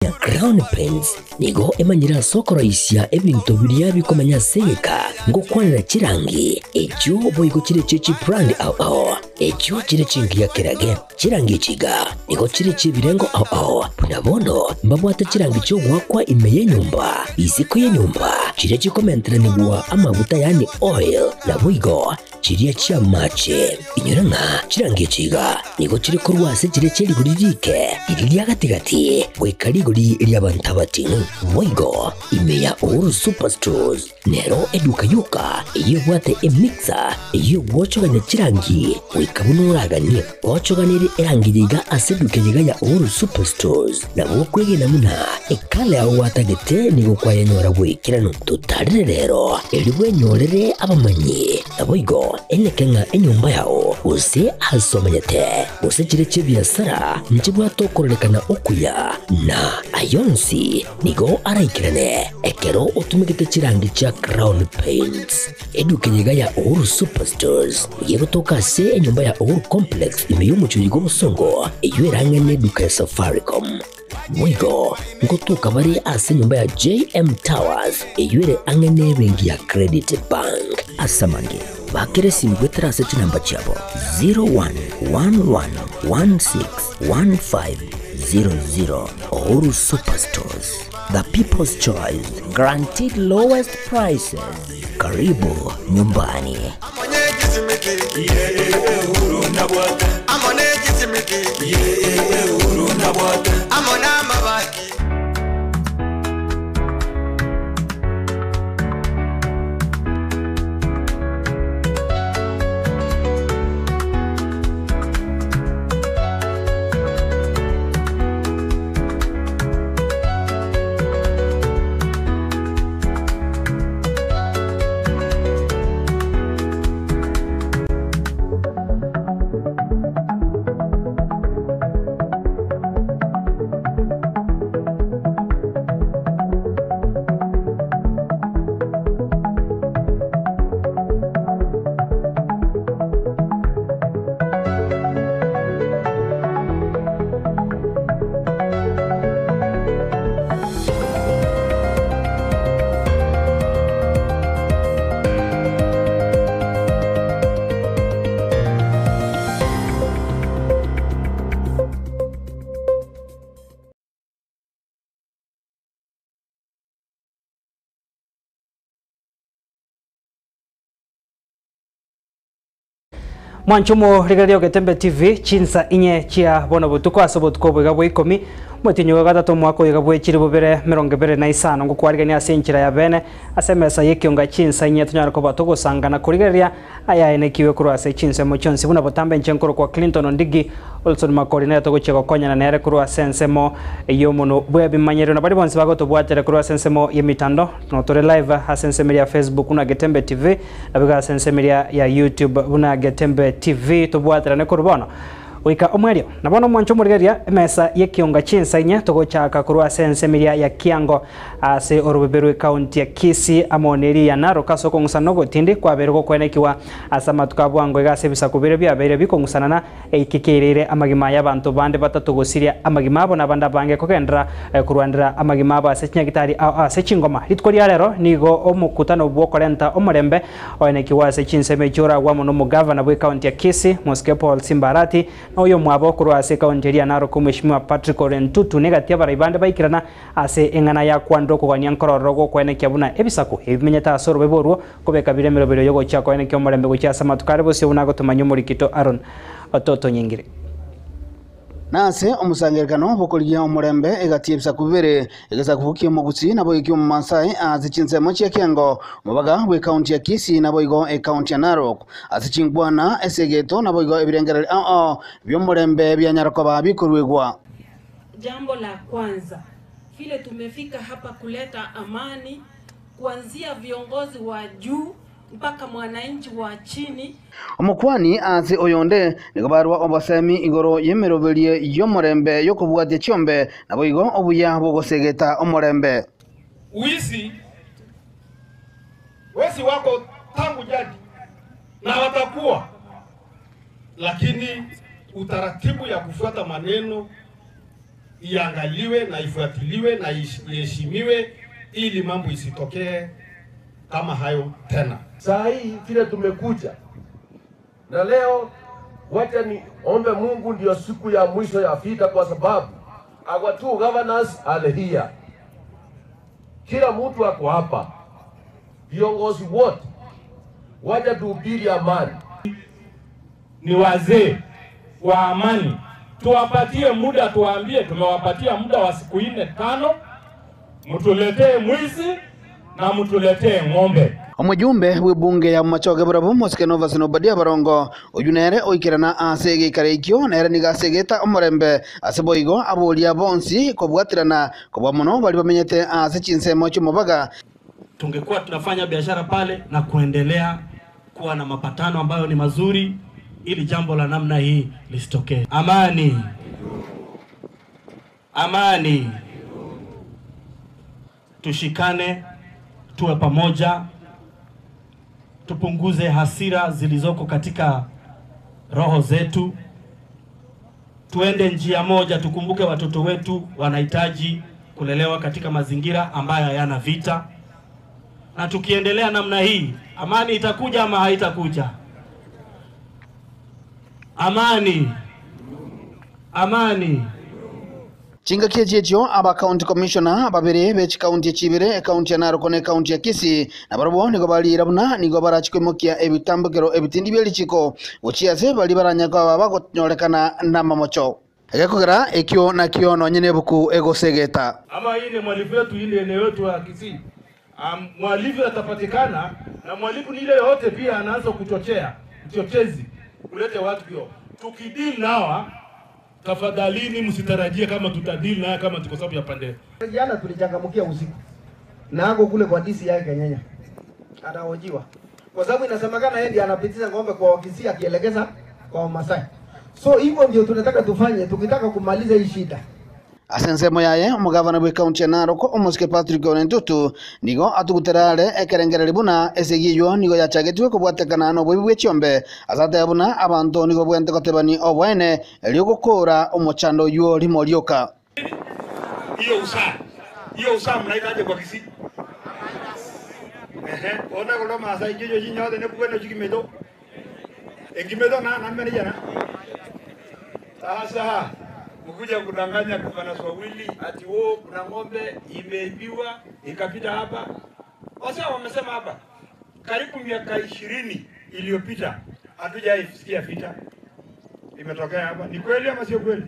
Ng'a Crown Paints nigo emanyire ase okoroisia ebinto biria bikomenya ase egeka, ngokwanera chirangi echio boigo chire chie chibrand ao ao, echio chire chingiya kerage. Chirangi echi iga nigo chire chi'ebirengo ao ao, buna bono mbabwate chirangi chi'ogoakwa ime y'enyomba, isiko y'enyomba, chiria chikomenteranigwa amaguta yaani oil, naboigo chiria chi'amache. Inyora ng'a chirangi echi iga nigo chire korwa ase chiria chie rigori riike, riria ria gati-gati, goika rigori ri'abanto abating'u. Boigo ime ya Uhuru Superstores nero eduka yoka eyio ebwate emixer eyio egwochogania chirangi goika buna oraganie. Gochoganerie erangi eye iga ase eduka eye iga ya Uhuru Superstores, nabo okwegena buna ekala yao gwatagete nigo kwayenyora bw'ekeranu. Totarire rero, erio bwenyorere abamanyi. Naboigo eneke ng'a enyomba yao, gose aase omenyete, gose chire chi'ebiasara, nchibwate okororekana okuya, na ay'onsi nigo araikerane ekero otumegete chirangi chia Crown Paints. Eduka eye iga ya Uhuru Superstores nigo egotoka ase enyomba ya Uhuru Complex ime y'omochie oyo bw'obosongo, eyio erang'ane eduka ya Safaricom. Boigo ngotoka bare ase enyomba ya JM Towers eyio ere ang'e n'ebenki ya Credit Bank. Ase amange, bakera esimi goetera ase chinamba chiabo 0111161500. Uhuru Superstores, the people's choice, guaranteed lowest prices. Karibu nyumbani. Mwanche omorigereria o Getembe TV, chinsa inye chia bono botuko ase obotuko oboiga bwa ikomi, omotienyi oyo gatato omwaka oyoiga bwe chilifu bibere emerongo ebere na isano, ngokwarigania ase enchera ya bene ase emesa y'ekionga chinsa inye tonyare koba togosangana korigereria ayaenekiwe korwa ase chinsemo chionsi buna botambe inche nkorokwa Clinton Ondigi Olson Makori nere togochia gokonyana nere korwa ase ensemo y'omonwe bw'ebimanyerio na baria bonsi bagotobwatera korwa ase ensemo y'emitando notore live ase ensemo eria ya Facebook buna Getembe TV Naboigo ase ensemo eria ya YouTube buna Getembe TV tobwaterane korwa bono goika omwerio. Na bono omwanche omorigereria emesa y'ekionga chinsa inye togochaka korwa ase ensemo eria ya Kiango ase orobebe rw'ecounty ya Kisii amo neria ya Narok ase okong'usana ogotindi kwabeire gokwenekigwa ase amatuko a bwango iga ase ebisaku biria biabeire bikong'usanana Eki keirire amagima y'abanto bande batato gosiria amagima abo, na abande abange kogenderera korwanera amagima abo ase chinyagitari ao ase chingoma. Rituko ria rero nigo omokutano bw'okorenta omorembe oenekigwe ase chinsemo echio oragwe amo nomogavana bw'ecounty ya Kisii, Mosike Paul Simba Arati, na oyomwabo korwa ase ecounty eria ya Narok Omweshimiwa Patrick Ole Ntutu negati abarai bande baikerana ase eng'ana ya kwandwa okogania nkorororo gw'okoenekia buna ebisaku ebi bimenyete ase orobebe orwo Kobeka bire emeroberio y'ogochia koenekia omorembe gochia ase amatuko are bosio buna agotomanyia omorikito Aaron ototonyingire. Na ase omosangererekano bw'okorigia omorembe egati y'ebisaku bibere, egesaku ki'omogusii naboigo eki'omomaasai ase chinsemo chia Kiango, omobaga bw'ekaunti ya Kisii naboigo ekaunti ya Narok. Ase chinkwana, esegeto naboigo ebirengererio ao ao bi'omorembe bianyara koba bikoruegwa. Jambo la kwanza, vile tumefika hapa kuleta amani kuanzia viongozi wa juu mpaka mwananchi wa chini. Omokuani ase oyonde nigo barua obosemi igoro y'emeroberio y'omorembe y'okobwatia chiombe, naboigo obuya bw'ogosegeta omorembe. Wizi, wezi wako tangu jadi na watakuwa, lakini utaratibu ya kufuata maneno. iangaliwe na ifuatiliwe na iheshimiwe ili mambo isitokee kama hayo tena. Saa hii vile tumekuja na leo, wacha niombe Mungu ndio siku ya mwisho ya vita, kwa sababu our two governors are here, kila mtu ako hapa, viongozi wote, wacha tuhubiri amani. Ni wazee wa amani, tuwapatie muda, tuwaambie tumewapatia muda wa siku nne tano, mtuletee mwizi na mtuletee ng'ombe. Omujumbe w'ebunge ya Machoge Burabu Mosike Novas Obadia Barongo oyu nere oikerana ase egeikaro ekio nere nigo asegeta omorembe ase boigo aboria bonsi kobwatirana kobwa mono bari bamenyete ase chinsemo chiomobaga. Tungekuwa tunafanya biashara pale na kuendelea kuwa na mapatano ambayo ni mazuri, ili jambo la namna hii lisitokee. Amani, amani, tushikane, tuwe pamoja, tupunguze hasira zilizoko katika roho zetu, tuende njia moja. Tukumbuke watoto wetu wanahitaji kulelewa katika mazingira ambayo hayana vita, na tukiendelea namna hii, amani itakuja ama haitakuja? Amani, amani. Chingaki echiechio aba county commissioner babere be chikaunti chibere ekaunti ya Narok na ekaunti ya Kisii na barabwo nigo barira buna nigo barachikoimokia ebitambukero ebitindi bia richiko gochia ase bari baranyaka baba bagonyorekana na mamocho egekogera ekio nakio nonye na ebuku egosegeta. Ama hii ni mwalifu wetu, ile eneo yetu ya Kisii. Mwalifu atapatikana na mwalifu ni ile yote pia anaanza kuchochea uchochezi kulete watu hiyo. Tukidili nawa, tafadhalini msitarajie kama tutadili naye kama tuko sababu ya pande. Jana tulichangamkia usiku na ako kule kwa DCI Kenyenya anahojiwa kwa sababu inasemekana yeye ndiye anapitisha ng'ombe kwa Wakisii akielekeza kwa Wamasai. So hivyo ndio tunataka tufanye tukitaka kumaliza hii shida. Ase ensemo yaye omogavana bwa ekaunti ya Narok omosike Patrick Ole Ntutu nigo atuguterare ekerengereri buna esegi eywo nigo yachagetirwe kobwatekana na oboibi bwa echiombe ase ateba buna abanto nigo bwente kotebani obwene erio gokora omochando oywo rimo rioka. Hiyo usaa, hiyo usaa mnaitaje kwa Kisii? Ehe, ona kulo Maasai jojo chinyote ne bugeno chikimeto. Enkimeto na na manager na. Sasa mkuja kudanganya governors wawili ati wo kuna ng'ombe imeibiwa ikapita hapa. Wasa wamesema hapa karibu miaka 20 iliyopita hatujaisikia vita imetokea hapa. Ni kweli ama sio kweli?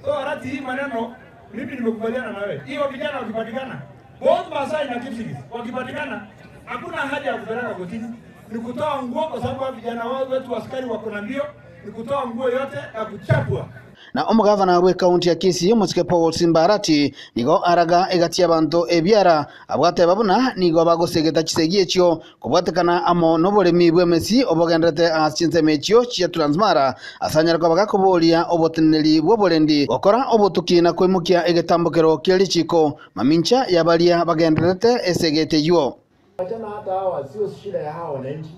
So arati hii maneno mimi nimekubaliana na wewe. Hiyo vijana wakipatikana, both Maasai na Kipsigis wakipatikana, hakuna haja ya kupeleka kotini. Ni kutoa nguo kwa sababu vijana wao wetu askari wako na mbio, ni kutoa nguo yote na kuchapwa. Na omogavana bwa ekaunti ya Kisii omosike Paul Simbarati nigo araga egatia abanto ebiara abwateba buna nigo bagosegeta chisegi echio kobwatekana amo noboremi bwa emesi obogenderete ase chinsemo echio chia Transmara asanyara bagakoboria oboteneneri bwa oborendi gokora obotuki na koimokia egetambokero kia richiko mamincha yabaria bagenderete esegete eywo. Wachana hata hawa, sio shida ya hawa wananchi.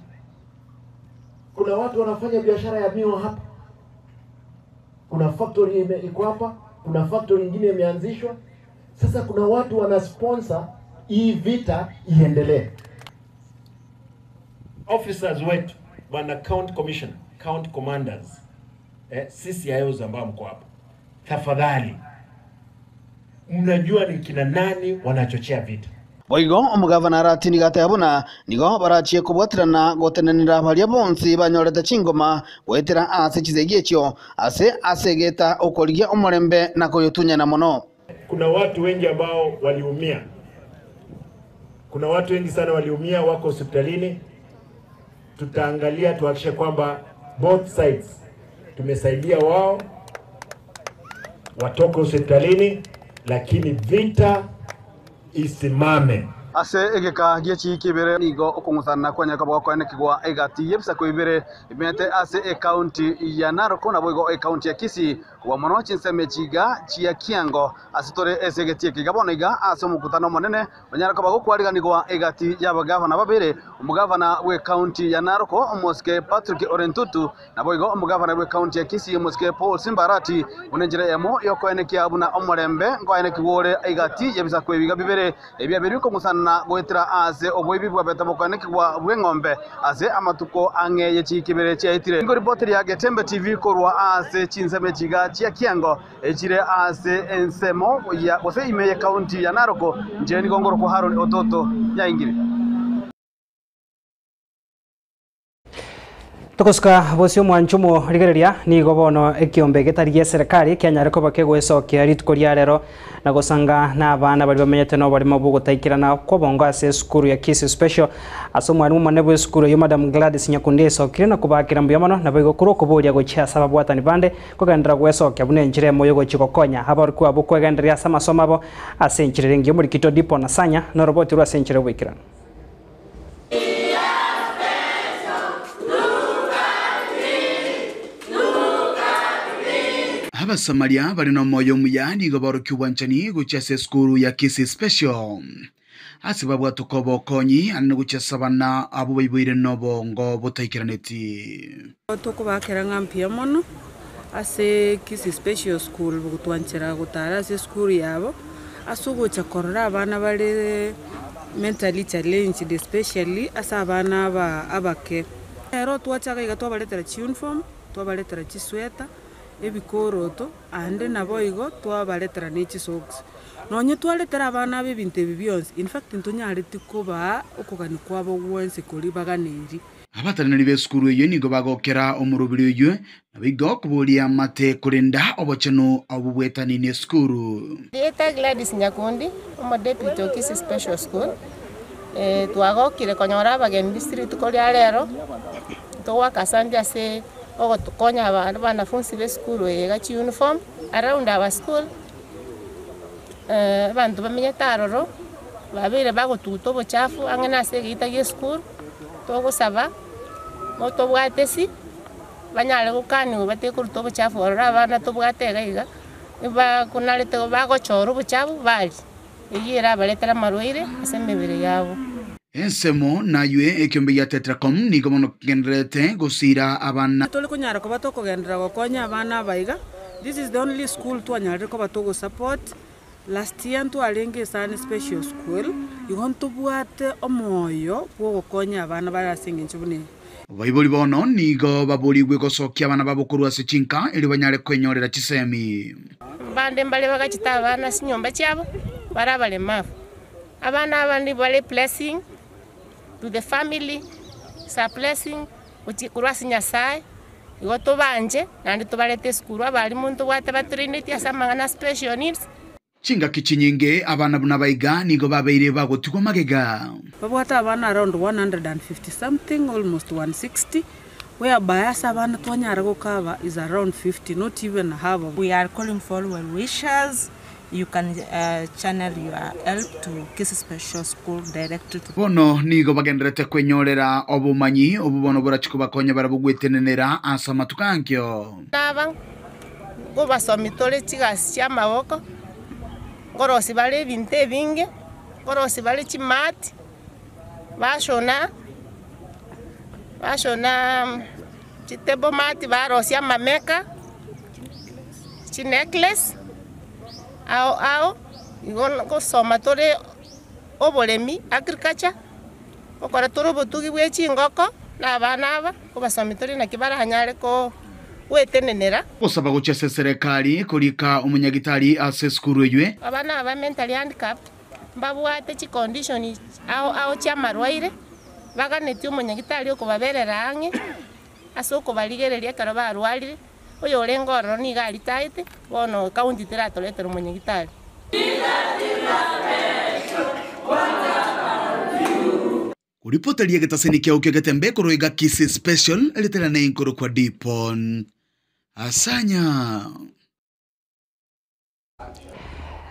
Kuna watu wanafanya biashara ya miwa hapa, kuna factory iko hapa, kuna factory nyingine imeanzishwa. Sasa kuna watu wana sponsor hii vita iendelee. Officers wetu bwana county commissioner, county commanders, CCIOs ambao mko hapa, tafadhali mnajua ni kina nani wanachochea vita. Boigo omogavana arati nigo ateba buna nigo barachie kobwatirana gotenenera baria bonsi banyorete chingoma goetera ase chisegi echio ase asegeta okorigia omorembe na koyotunyana mono. Kuna watu wengi ambao waliumia, kuna watu wengi sana waliumia, wako hospitalini. Tutaangalia tuhakikishe kwamba both sides tumesaidia wao watoke hospitalini, lakini vita isimame. Ase egeka gia chiki ibere nigo okong'usana kwanyaka bwakwanekigwa egati yebisako ibere imete ase ekaunti ya Narok na boigo ekaunti ya Kisii. Kobua mono chinsemo echi iga chia kiango ase tore ase egetii eke iga bono iga ase omokutano omonene onyare koba gokwariganigwa egati y'abagavana babere, omogavana bw'ecounty ya Narok omosike Patrick Ole Ntutu Naboigo omogavana bw'ekaunti ya Kisii, omosike Paul Simba Arati, buna enchera eyemo y'okoenekia buna omorembe nkoenekigwa ore egati y'ebisaku ebiga bibere ebiabeirwe kong'usanana goetera ase oboibi bwabete bokoenekigwa bw'eng'ombe ase amatuko ang'e ye chiiki ibere chiaetire. Nigo ripoti ria Getembe TV korwa ase chinsemo echiga chia Kiango echire ase ensemo ya gose ime y'ekaunti ya Narok. Inche nigo ngorokwa Haron Ototo Nyaingire. Togosuka bosio omwancho omorigereria, nigo bono ekiombe getari gi'eserekari kianyare koba kegoesokia rituko ria rero na gosanga nabana baria bamenyete noboremo bw'ogotaikerana kw'obongo ase esukuru ya Kisii Special. Ase omwarimu omonene bw'esukuru eyio Madam Gladys Nyakundi esokire na kobakera mbuya mono naboigo korwa okoboria gochia ase ababwatani bande kogenderera gwesokia buna enchera emo y'ogochia gokonya aborokigwa abwo kwegendereria ase amasomo abo ase enchera ere engiya. Omorikito Dipo Nasanya noroboti rwe ase enchera y'oboikeranu. Abasamaria bare nomoyo omuya nigo baorokia obwanchani gochia ase esukuru ya Kisii Special, ase babwatoka obokonyi anene gochia ase abana abwo baiboire nobongo botaikeraneti. Tokobakera ng'a mbuya mono ase Kisii Special School gotwanchera gotara ase esukuru yabo, ase ogocha korora abana bare mentally challenged especially ase abana aba abake. Ero twacha iga iga twabaretera chiuniform, twabaretera chisweta, ebikoroto, aande naboigo twabaretera ne chisocks. Nonye twaretera abana aba ebinto ebi bionsi, in fact ntonyareti kobaa okogania kwabo gwensi koria baganeiri. Abateneneri b'esukuru eyio nigo bagokera omorobiri oyio, naboigo koboria amate korenda obochenu obwo bwetanini esukuru. Rieta Gladys Nyakundi, omodeputy o Kisii Special School, twagokire konyora abageni bise rituko ria rero, togoaka asante ase ogotokonya abanafunsi be esukuru eye iga chiuniform, around our school, abanto bamenyete aroro, babeire bagotuguta obochafu ang'e na ase egeita gie esukuru. Togosaba motobwate esi, banyare gokanigwa batige koruta obochafu ororo abana tobwate iga iga, ebakonarete bagochora obochafu baria, eyio erabaretere amarwaire ase emebere yabo. Ensemo naywe ekiombe gia Tetracom nigo bono kegendererete gosiira abana. Tore konyara koba tokogenderera gokonya abana aba iga, this is the only school twanyarire koba togosupport. Last year ntwarenge esani special school, igo ntobwate omoyo bwogokonya abana bare ase engencho buna eye. Abaibori bono nigo baborigwe gosokia abana babo korwa ase chinka erio banyare kwenyorera chisemi. Abande mbare bagachete abana ase chinyomba chiabo bare abaremavu. Abana aba nigo bare blessing to the family, is a blessing gochia korwa ase Nyasaye, igo tobanche naende tobarete esukuru, abalimu ntobwate batraineti ase amang'ana a special needs. Chingaki chinyinge abana buna abaiga nigo babeire bagotigwa magega. Babwate abana around 150 something almost 160 whereby ase abana twanyara gokaba is around 50 not even half of. We are calling for well wishers You can channel your help to Kisii Special School directly to. Bono nigo bagendererete kwenyorera obomanyi obwo bono borachie kobakonya barabwo gwetenenera ase amatuko ankio. Naba nkobasomi tore chigasi chi'amaboko, nkorosia bare ebinto ebinge, nkorosia bare chimati, bashona bashona chitable mat, barosia amameka, chinecklace. Ao ao igo ngosoma tore oboremi, agriculture, gokora tore obotugi bwe chingoko na abana aba, nkobasomi tore naki baranyare ko gwetenenera. Gosaba gochia ase eserekari korika omonyagitari ase esukuru eywe. Abana aba mentally handicapped mbabwate chicondition ao ao chi'amarwaire, baganetie omonyagitari okobaberera ang'e ase okobarigereria ekero barwarire. Oyorenge ororo nigo aritaete, bono ekaunti teratoretera omonyagitari. Koripoteria egetaseni kiao ki'egetembe korwa iga Kisii Special, riterane inkorokwa Dipon Asanya.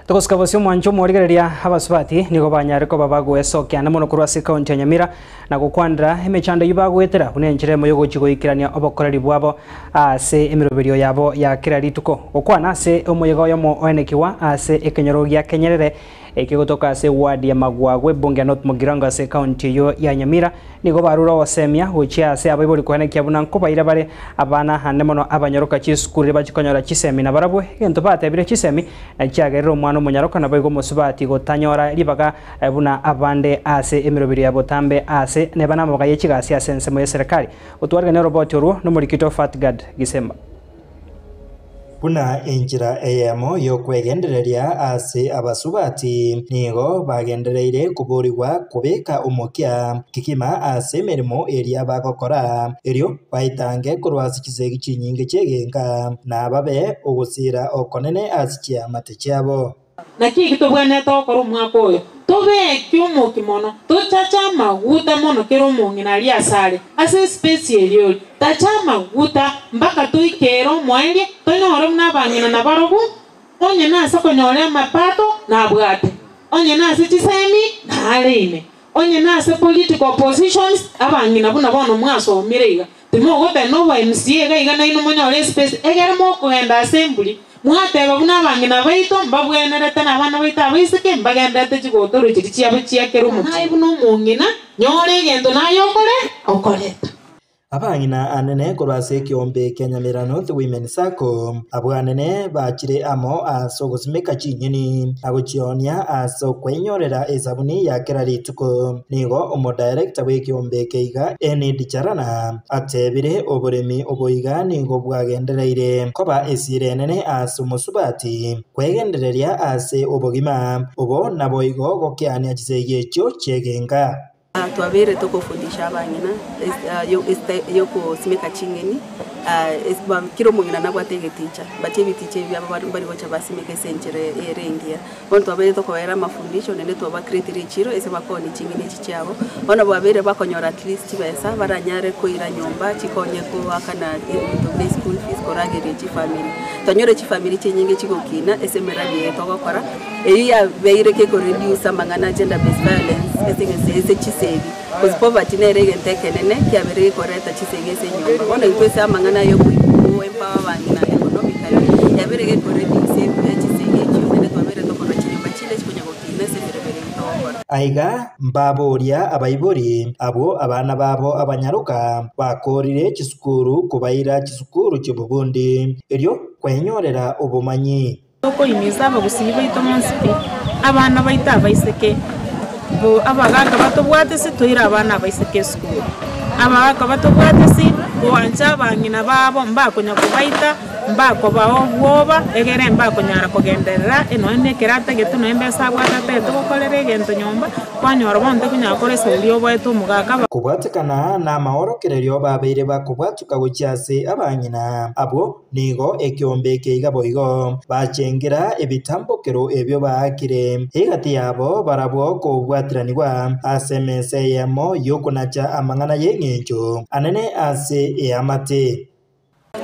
Togosika bosio omwancho omorigereria abasubati nigo banyare koba bagoesokia ande mono korwa ase ekaunti ya Nyamira na gokwanera emechando eyio bagoetera buna enchera emo yogochia goikerania obokoreri bwabo ase emeroberio yabo ya kera rituko. Gokwana ase omoyega oyomo oenekigwa ase ekenyoro gia Kenyerere ekegotoka ase eward ya Magwagwa ebunge ya North Mugirango ase ekaunti eyio ya Nyamira nigo barure ogosemia gochia ase abaibori koenekia buna nkobaira bare abana ande mono abanyoroka chisukuru riria bachia konyora chisemi nabarabwo egento batebire chisemi Nachiagerire omwana omonyaroka naboigo omosubati gotanyora ribaga buna abande ase emeroberio ya botambe aase neba namabaga ye chigasi ase ensemo y'eserekari. Gotwarigania oroboti orwo nomorikito Fatgard Gisemba. Buna enchera eyemo y'okwegendereria ase abasubati, nigo bagendereire koborigwa kobeka omokia kegima ase emeremo eria bagokora, erio baitange korwa ase chisegi chinyinge chi'egenka, na babe ogosiira okonene ase chiamate chiabo. Naki eki tobwenerete gokora omwaka oyo, Tobeke omoki mono, tochache amaguta mono kera omong'ina aria asare, ase espesi eria ore. Tacha amaguta mpaka toikere omoerio, tonyore buna abang'ina nabarobwo, onye nase konyora amapato nabwate, onye nase chisemi nare ime. Onye nase political positions, abang'ina buna bono mwasomire iga, timogoteba obo MCA iga iga nainwe monyore espace, egere mokogenda ase emburi, mwateba buna abang'ina baito mbabwenerete na abana baito abaiseke mbagenderete chigotoro chiria chiabo chia kera omochie. Naye buna omong'ina, nyora egento naye okore, okoreta. Abang'ina anene korwa ase ekeombe kia Nyamira North Women Sacco, abwo anene bachire amo ase ogosimeka chinyeni na gochionia ase okweinyorera esabuni ya kera rituko. Nigo omodirector bw'ekeombe eke iga Enid Charana atebire oboremi obo iga nigo bwagendereire koba esira enene ase omosubati kwegendereria ase obogima obo naboigo gokeania chisegi echio chi'egenka. Twabeire tokofundisha abang'ina yokosimeka ching'eni, kera omong'ina nabwate egeticha, but ebiticha ebi biabo mbari gocha basimeka ase enchera ere engiya. Bono twabeire tokobaera amafundisho naende twabacreatire echiro ase bakoonia ching'eni echi chiabo. Bono babeire bakonyora at least chibesa baranyare koira nyomba chikonye koakana ebinto buna eschool fees korageria chifamiri. Twanyora chifamiri chinyinge chigokina ase emeradi eye togokora. Eyio yabeire gekoreduce amang'ana a gender based violence ase eng'encho ase chisegi, cause poverty nere egento ekenene kiabeire gekoreta chisegi ase enyomba. Bono intwe ase amang'ana aya yo ko empower abang'ina economically, yabeire gekoreduce chisegi echio naende twabeire tokorora chinyomba chinde chikonya gokina ase emeremo eye togokora. Aiga mbaboria abaibori abwo abana babo abanyaroka bakoorire chisukuru kobaira chisukuru chi'obobundi, erio kwenyorera obomanyi. Tokoimiza abagusii baito bonsi pi, abana baito abaiseke, bo abagaka batobwate ase toire abana abaiseke esukuru. Abagaka batobwate ase koancha abang'ina babo mbakonya kobaita, mbakobaa obwoba, egere mbakonyara kogenderera nonya na ekero atagete nonya embesa abwate atagete gokorera egento nyomba, kwanyora bono tokonyara kora esauri oboete omogaka. Kobwatekana namaorokererio babeire bakobwatuka gochia ase abang'ina abwo, Nigo ekeombe eke iga boigo bachengera ebitambokero ebio baakire egati yabo barabwo kobwatiranigwa ase emesa eyemo y'okonacha amang'ana y'engencho anene ase eamate.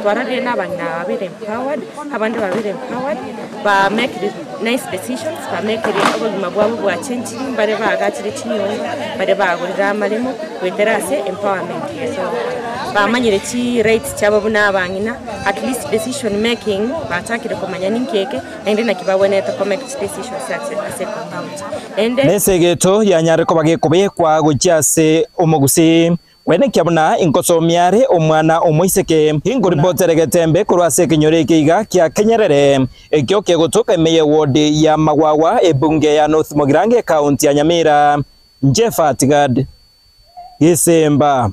Twarorire na abang'ina babere empowered, abande babere empowered, ba make nice decisions, ba make obogima bwabo bwachenchiri, mbare baagachire chinyomba, mbare bagorire amaremo, goetera ase empowerment eye togokora. Bamanyire chi rights chiabo buna abang'ina, at least decision making bachakire komanya ninki eke, naende naki babwenerete ko make chi decisions ase ase ecompound. Naende. Nesegeto yanyare koba gekobekwa gochia ase omogusii, Kwenekia buna inkosomia are omwana omoiseke, inkoripotere getembe korwa ase ekenyoro eke iga kia Kenyerere, ekio kegotoka ime y'ewodi ya Magwagwa, ebunge ya North Mugirango ekaunti ya Nyamira. Jephat Gad, Gisimba.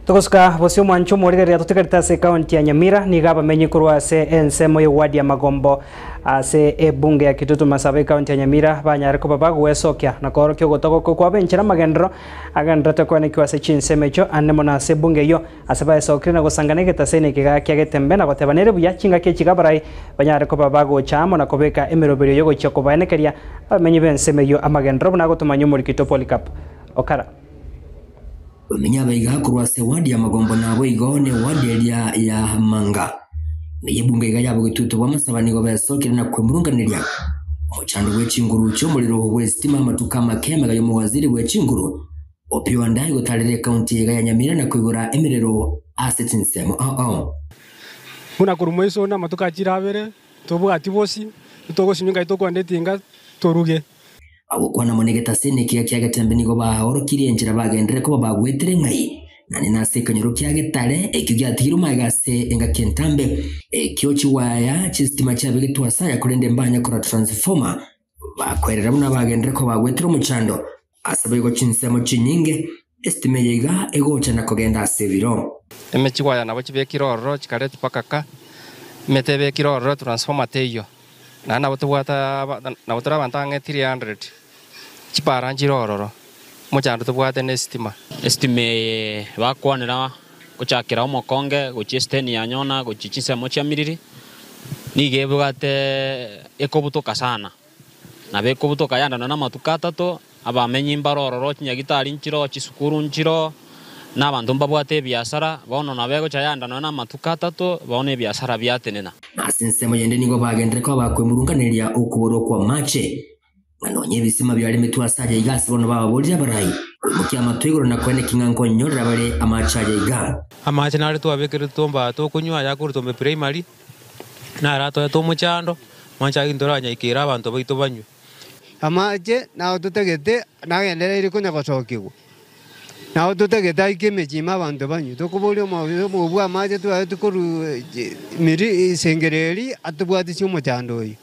Togosuka bosio omwancho omorigereria totigarete ase ekaunti ya Nyamira nigo abamenyi korwa ase ensemo y'ewadi ya Magombo ase ebunge ya Kitutu Masaba ekaunti ya Nyamira banyare koba bagwesokia na koorokia ogotogokwa kwabo enchera amagenderero agendererete koenekiwa ase chinsemo echio ande mono ase ebunge eyio ase baesokire na gosangana egetaseni ekigaa kia Getembe na goteba nere buya chingaki echi gabarai banyare koba bagocha amo na kobeka emeroberio yogochia kobaenekeria abamenyi b'ensemo eyio amagenderero buna agotomanyia omorikito Polycarp Okara. Bamenyi abaiga korwa ase ewadi ya Magombo naboigo na ewadi eria ya Manga. Na ebunge iga y'abogetutu bw'amasaba nigo besokire na kwemurunganeria omochando bwe chinguru chi'omorero bw'esitima amatuko amake amega y'omowaziri bwe chinguru Opiyo Wandayi gotarera ekaunti iga ya Nyamira na koigora emerero ase chinsemo ao ao. Buna korwa moiso onde amatuko achire abere, tobwati bosi, titogosimia ngai tokwenda etinga toruge. Bagokwana mono egetasini ekiya kia Getembe nigo baorokirie enchera bagenderere koba bagwetire ng'ai, naende nase ekenyoro kia Getare ekio giatigirwe magega ase engaki entambe, ekio chiwaya chi'esitima chiabegetwe ase aya korende mbanya korora transformer, bakoerera buna bagenderere koba bagwetire omochando ase boigo chinsemo chinyinge, esitima eye iga egocha na kogenda ase ebiro. Emechigwaya nabo chibekire ororo chikaretwa mpaka ka, emete ebekire ororo transformer teiyo. Naende nabo tobwate nabo tore abanto ang'e 300, chipara nchire ororo, omochando tobwate ne esitima. Esitima eye bakwanera gochakera omokonge gochia esiteni ya Nyona gochia chinsemo chia Miriri, nigo ebwate ekobutoka sana. Nabo ekobutoka yandana namatuko atato, abamenyi mbare ororo, chinyagitari nchiroo, chisukuru nchiroo, na abanto mbabwate ebiasara, bono nabo egocha yandana namatuko atato, bono ebiasara biatenena. Ase ensemo yende nigo bagenderere koba bakwemurunganeria okoborwa kw'amache, na nonya ebisima biaremetwe ase aya iga ase bono bababorire abarai, Koimokia amato igoro na koeneki ng'a nkonyorera bare amache aya iga. Amache nare twabekerete tombaa tokonywa aya akorwa Tombe Primary, naro atoete omochando, mwanche ake ntoranyaikere abanto baito banywe. Amache nao totagete nagendereire konya gosokigwa, nao totagete aike emechie ime abanto banywe. Tokoboria omobua amache twaetwe korwa miri isengero eria atobwatisie omochando oyio.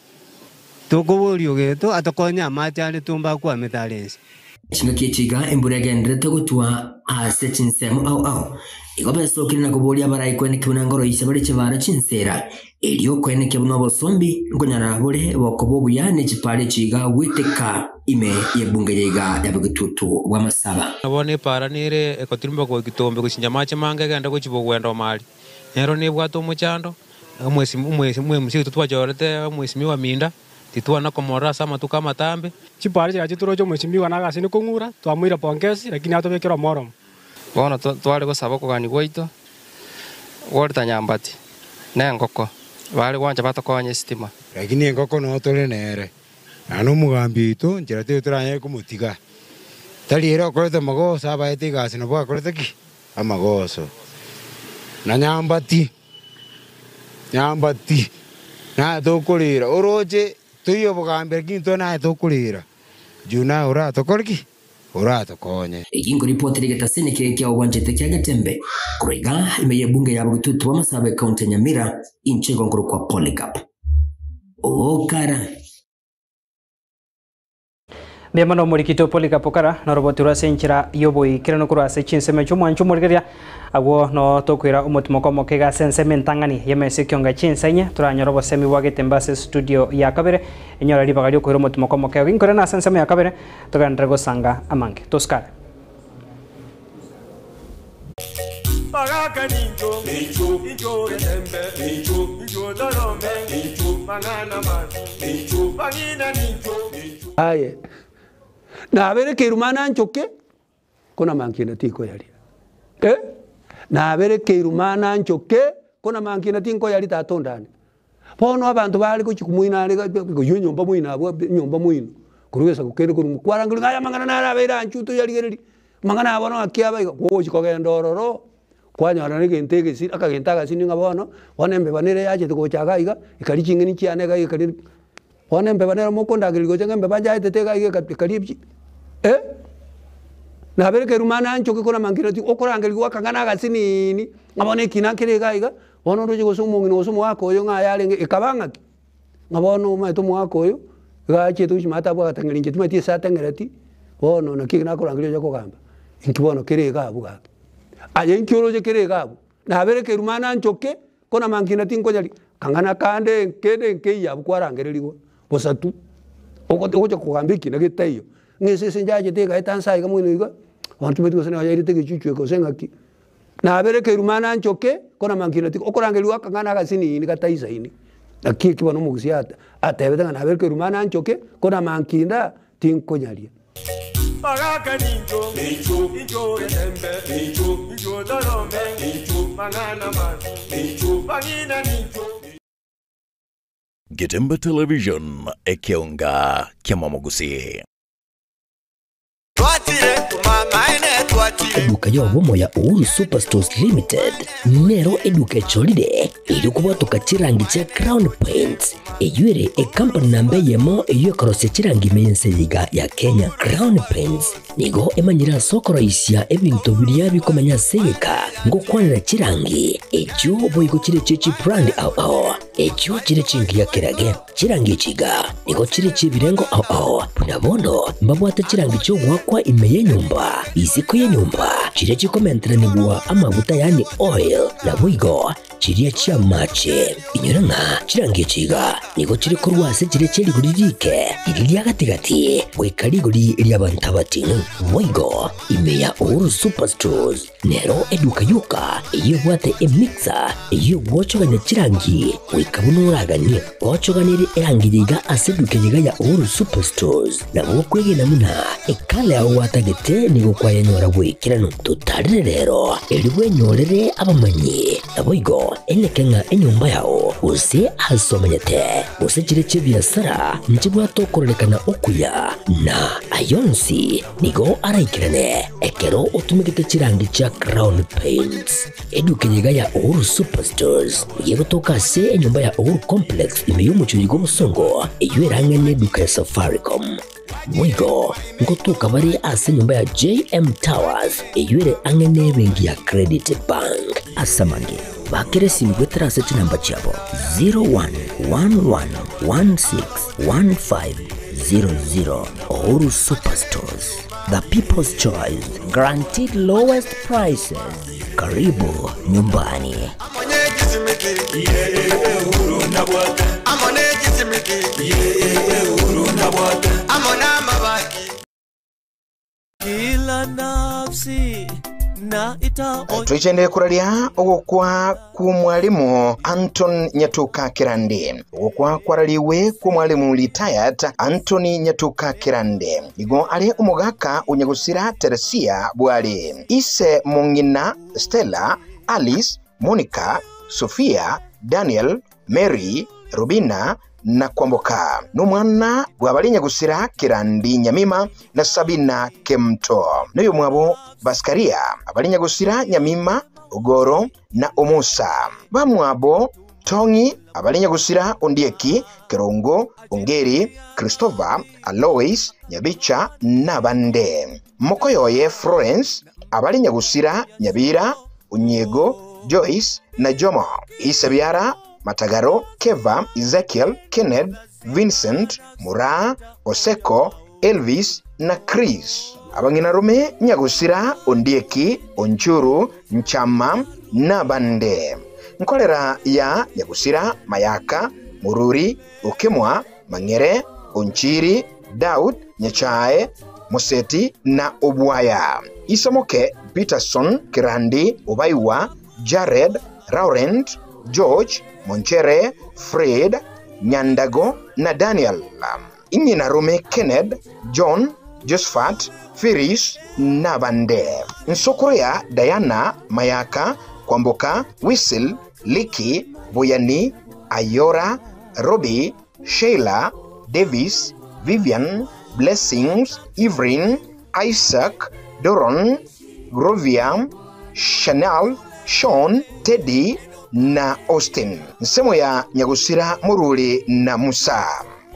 Tokoboria ogeto atokonye amache are tomba akwamete are ense. Chingaki echi iga embura egendererete gotwa ase chinsemo ao ao, igo besokire na koboria abarai kweneki buna ngoroisia bare chibara chinsera, erio kwenekia buna obosombi nkonyara bore bokoba obuya ne chipara echi iga gweteka ime y'ebunge ya iga ya bogetutu bw'amasaba. Bono epaara nere egotirimboka goika Tombe gochincha amache mange egende gochia bogwenda Omari. Nero nebwate omochando, omwesi oito twachorete omwesimiwa Minda, Titwana komorora ase amatuko amatambe. Chipara chiaye chitoroche omwesimigwa na agasini kong'ura, twamoira pongesi, lakini atobekere omoromo. Bono tware gosaba okogania gwaito gworeta nyambati na engoko, bare gwancha batokonye esitima. Lakini engoko noo tore nere, naende omogambi oito nchera teiyo toranyare komotiga. Tari ere okorete amagoso abaete egasi nabo akorete ki? Amagoso. Na nyambati. Nyambati, naye tokorera, oroche toiyo obogambi lakini intwe naye tokorera, juu naye oratokore ki? Oratokonye. Eki nkoripotera egetaseni keria kia obwanchete kia Getembe korwa iga ime y'ebunge ya Bogetutu bw'Amasabo ekaunti ya Nyamira, inche igo nkorokwa Polycarp Okara. Mbuya mono omorikito Polycarp Okara noroboti rwa ase enchera y'oboikeranu korwa ase chinsemo chi'omwancho omorigereria. Agwo noo tokoira omotimoko omoke iga ase ensemo entang'ani y'emesa ekionga chinsa inye toranyore obosemi bwa Getembe ase estudio ya kabere enyore ribaga riokoira omotimoko omoke igo inkorera ase ensemo ya kabere togenderere gosanga amange. Tosikare. Bagaka nincho, nincho, nincho getembe, nincho, nincho torome, nincho, mang'ana mabi, nincho, bang'ina nincho, nincho. Aye, nabere keruma nanchoke, kona mankina tikoyaria. Eh, nabere keruma nanchoke, kona mankina tinkoyaria tata ondane. Bono abanto bare gochia komoina are goyia enyomba moino abwo enyomba moino, korwa egesaku kende korwa mokwarangeria ng'a aya amang'ana naro abeire anchwe toyarigereria, amang'ana aya bono ng'aki aba iga, gogochia kogenda ororo, kwanyora na egento egesi akagento agasini ng'a bono, bono embeba nere yachete gocha iga iga, ekaria ching'eni chiane iga iga ekaria bono embeba nere mokondagereria gocha ng'a embeba nchaetete iga iga ekaria ebi eh. Nabere keruma nanchoke kore amang'ina ti okorangerigwa akang'ana agasiniini, ng'a bono ekina nkere iga iga. Bono oroche gose omong'ina gose omogaka oyo ng'a ayarenge, ekaba ng'aki? Ng'a bono omanyete omogaka oyo, iga achiete gochia maate abwo agateng'eria inche timanyeti ase ateng'ereti, bono naki ekio nakorangeria oche kogamba, inki bono kere iga abwo gaki. Aye inki oroche kere iga abwo? Nabere keruma nanchoke, ko namang'ina tinkonyaria, kang'ana kande kende nkeiyo abwo kwarangereriwa, bosa tu, ogocha kogamba ekina getaiyo, ng'a esese nchachete egaeta nsa iga moino iga, bono timanyeti gose nabo yairete egechuchu eke gose ng'aki. Nabere keruma nanchoke, kona mankina tiko okorangerigwa akang'ana agasinini gataisaini. Naki eki bono omogusii ata atebete ng'a nabere keruma nanchoke, kona mankinda tinkonyaria. Bagaka ninjo, ninjo, ninjo getembe, ninjo, ninjo dorome, ninjo, mangana masi, ninjo, bangina ninjo. Getembe Television ekeonga kyamamugusi. Eduka y'obomo ya Uhuru Superstores Limited nero eduka echolire iri kubwatuka chirangi chia Crown Paints eyuere ekampani namba eyemo eyo ekorosia chirangi mense yiga ya Kenya. Crown Paints nigo emanyire ase okoroisia ebinto biria bikomenya ase egeka ngokwanera chirangi echio boigo chire chie chibrand ao ao echio chire chingiya kerage chirangi echiga nigo chire chiebirengo ao ao buna bono mbabwate chirangi chiogwakwa ime y'enyomba isiko y'enyomba chiria chikomenteranigwa amaguta yani oil na boigo chiria chia mache inyora ng'a chirangi echiga nigo chiri korwa ase chiria chia rigori rike riri ria gatigati goika rigori ria abanto abatino boigo ime ya Uhuru Superstores nero eduka yoka eyio ebwate emixer eyio egwochogania chirangi goika buna oraganie ochoganere erangi yiga ase eduka yiga ya Uhuru Superstores nabo okwegena muna ekala yago gwatagete nigo kwayenyora bwekirano totarire rero eri bwenyorere abamanyi nabo igo eneke ng'a enyomba yao gose ase omanyete gose chire chia ebiasara nchibwate okorerekana okuya na ayonsi nigo araikirane ekero otumegete chirangi chia Crown Paints eduka yiga ya Uhuru Superstores yegotoka ase enyomba ya Uhuru Complex ime y'omochori gw'obosongo eyo erang'ene eduka ya Safaricom Mwigo ngotuka bari ase nyumba ya JM Towers eyuere ang'ene ebenki ya Credit Bank asamange bakere simu gwetera ase chinamba chiabo 0111161500. Uhuru Superstores, the people's choice, guaranteed lowest prices. Karibu nyumbani. Kila nafsi na ita twicende kuraria ugukwa ku mwalimu Anton Nyatuka Kirande ugukwa kwarariwe ku mwalimu retired Anthony Nyatuka Kirande igo ari umugaka unyagusira Teresia Bwari ise mungina Stella Alice Monica Sofia Daniel Mary Rubina na Kwamboka n'umwana bwabari nyagusira Kirandi Nyamima na Sabina Kemto n'uyu mwabo Baskaria abari nyagusira Nyamima Ogoro na Omusa bamwabo Tongi abari nyagusira Ondieki Kerongo Ongeri Christopher Alois Nyabicha n'abande Mokoyoye Florence abari nyagusira Nyabira Unyego Joyce na Jomo Isabiara Matagaro, Keva, Ezekiel, Kenneth, Vincent, Mura, Oseko, Elvis na Chris. Abang'inarume Nyagusira, Ondieki, Onchuru, Nchama na Bande. Nkolera ya Nyagusira, Mayaka, Mururi, Ukimwa, Mangere, Onchiri, Daud, Nyachae, Moseti na Obwaya. Isomoke, Peterson, Kirandi, Obaiwa, Jared, Laurent, George, Monchere, Fred, Nyandago na Daniel. Inyinarume Kenneth, John, Josephat, Firis na Bande. Nsokoya Diana, Mayaka, Kwamboka, Whistle, Liki, Boyani, Ayora, Robbie, Sheila, Davis, Vivian, Blessings, Ivrin, Isaac, Doron, Grovia, Chanel, Sean, Teddy na Austin. Nsemo ya Nyagusira Mururi na Musa.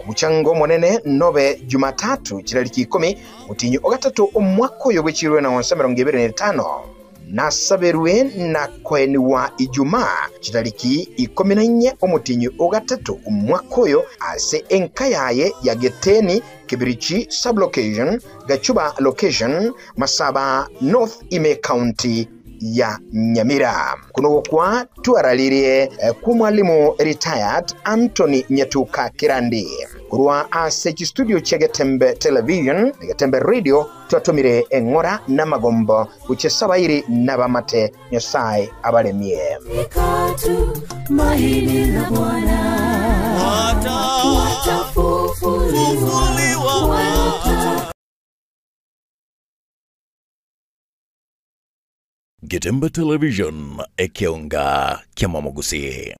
Omuchango monene nobe Jumatatu chitariki 10 mutinyu ogatatu omwaka oyo gw'echirwe na onsa 25 nasaberwe na koeniwa Ijumaa chitariki 14 omutinyu ogatatu omwaka oyo ase enka yaye ya Geteni Kibirichi sublocation Gachuba location Masaba North Ime County ya Nyamira. Kuno kwa tuaralirie ku mwalimu retired Anthony Nyatuka Kirandi kurwa ase studio cha Getembe Television na Getembe Radio twatumire eng'ora na magombo guche sabairi n'abamate Nyasaye abaremie. Tumaini la Bwana watafufuliwa. Getembe Television, ekeonga kiamamogusii.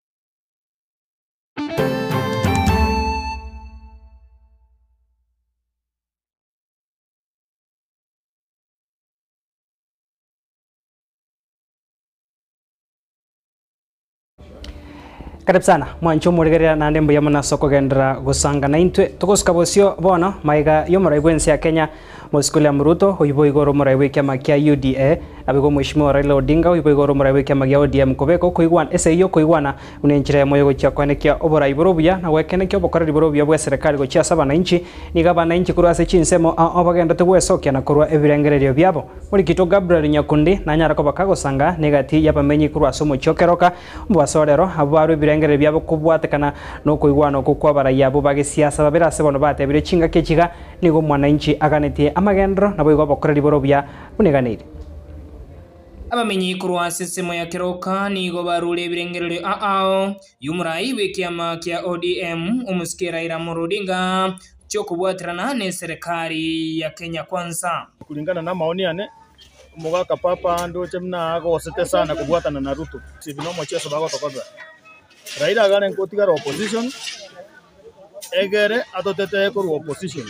Karibu sana mwancho omorigerera naende mbuya mono ase okogenderera gosanga naintwe. Togosuka bosio bono maiga y'omorai bw'ense ya Kenya Mosike William Ruto oyio boigo ore omorai bw'ekiama kia UDA naboigo Mheshimiwa Raila Odinga oyio boigo ore omorai bw'ekiama gia ODM kobeka okoigwana esegi y'okoigwana buna enchera eyemo y'ogochia koenekia oborai bore obuya na goekenekia obokoreri bore obuya bw'eserekari gochia ase abanainchi. Nigo abanainchi korwa ase chinsemo ao bagenderete gwesokia na korwa ebirengererio biabo. Morikito Gabriel Nyakundi nanyare koba kagosanga negati y'abamenyi korwa ase omochie o Keroka Omobaso o rero, abwo barue ebirengererio biabo kobwatekana nokoigwana okwo kw'abarai abwo ba gesiasa babere ase bono batebire chingaki echi iga, Nigo omwananchi aganetie amagenderero, naboigo obokoreri bore obuya buneganeire. Abamenyi korwa ase ensemo ya Keroka nigo barure ebirengererio ao y'omorai bw'ekiama kia ODM, omosike Raila Amolo Odinga, chi'okobwaterana n'eserekari ya Kenya Kwanza. Kulingana namaoni ane, Omogaka papa ndoche buna agosete sana kobwatana na Ruto. Ebi nomocheso bagotokorera. Raila iga arenge gotigara opposition egere atotetee korwa opposition.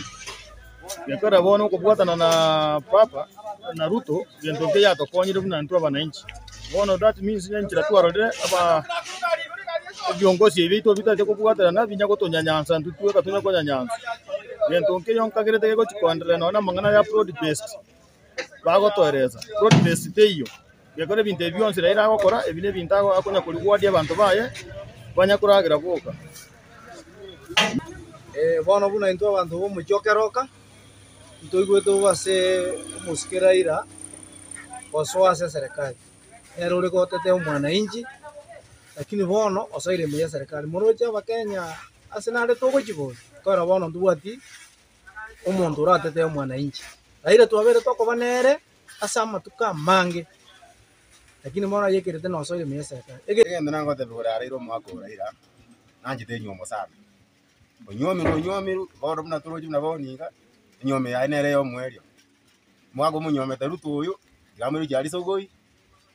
Gekogera bono okobwatana na papa na Ruto gento nkeiyo atokonyire buna intwe abananchi. Bono that means enchera twarorire aba ebiongozi ebi biaito bitaete kobwaterana binya gotonyanyansa intwe tweka tonya konyanyansa. Gento nkeiyo nkagerete gegochi koendelea nonya na amang'ana ya broad based. Bagotoeresa, broad based teiyo, gekora ebinto ebi bionsi Raila agokora, ebi nebinto akonya korigwadia abanto baye, banya koragera boka. Bono buna intwe abanto b'omochie o Keroka, ntoigwete bobe ase omosike Raila gosoa ase eserekari. Nere ore gotetea omwananchi, lakini bono osoire ime y'eserekari. Moroche abakenya ase nare togochiboria, ekiagera bono ntobwati omonto oratetee omwananchi. Raila twabeire tokoba nere ase amatuko amange, lakini bono ayekerete nosoire ime y'eserekari. Egento nangotebia igoro ya Raila omwaka o Raila, nanchete enyiomo sana. Onywomirwe onywomirwe, bono buna toroche buna bono iga, enywomo yaye nere ya omoerio. Omwaka omonywomete Ruto oyo, tiga amoirochie aria sokoi,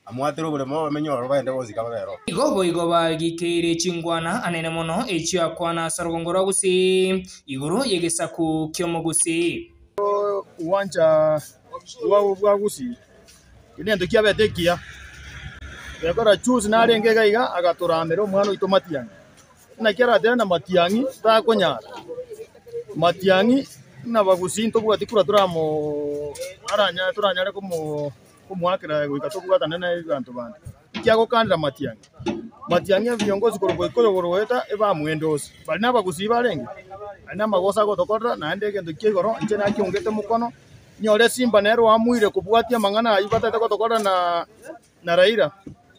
amwatere oboremo bamenye ororo bagende gosika babere oo. Igo boigo bagikeire chingwana anene mono echio akwana ase orogongo rwa Gusii igoro y'egesaku ki'omogusii. Ogwancha bwabo bwa Gusii egento kiabete ekiya. Gekora juzi narenge iga iga agatoramera omwana oito Matiang'i. Naki aratebe na Matiang'i takonyara. Matiang'i ng'a Abagusii ntobwati kura toramo aranyare toranyare komo komoakera goika tobwatane na abanto bande. Inki agokandera Matiang'i? Matiang'i ebiongozi korwa goika igoro goeta ebamwendosi. Baria nabagusii barenge? Aria namagoso agotokorera naende egento kia igoro inche nakiongete mokono, nyore esimba nere oamuire kobwatia amang'ana ayio batagete gotokorera na na Raila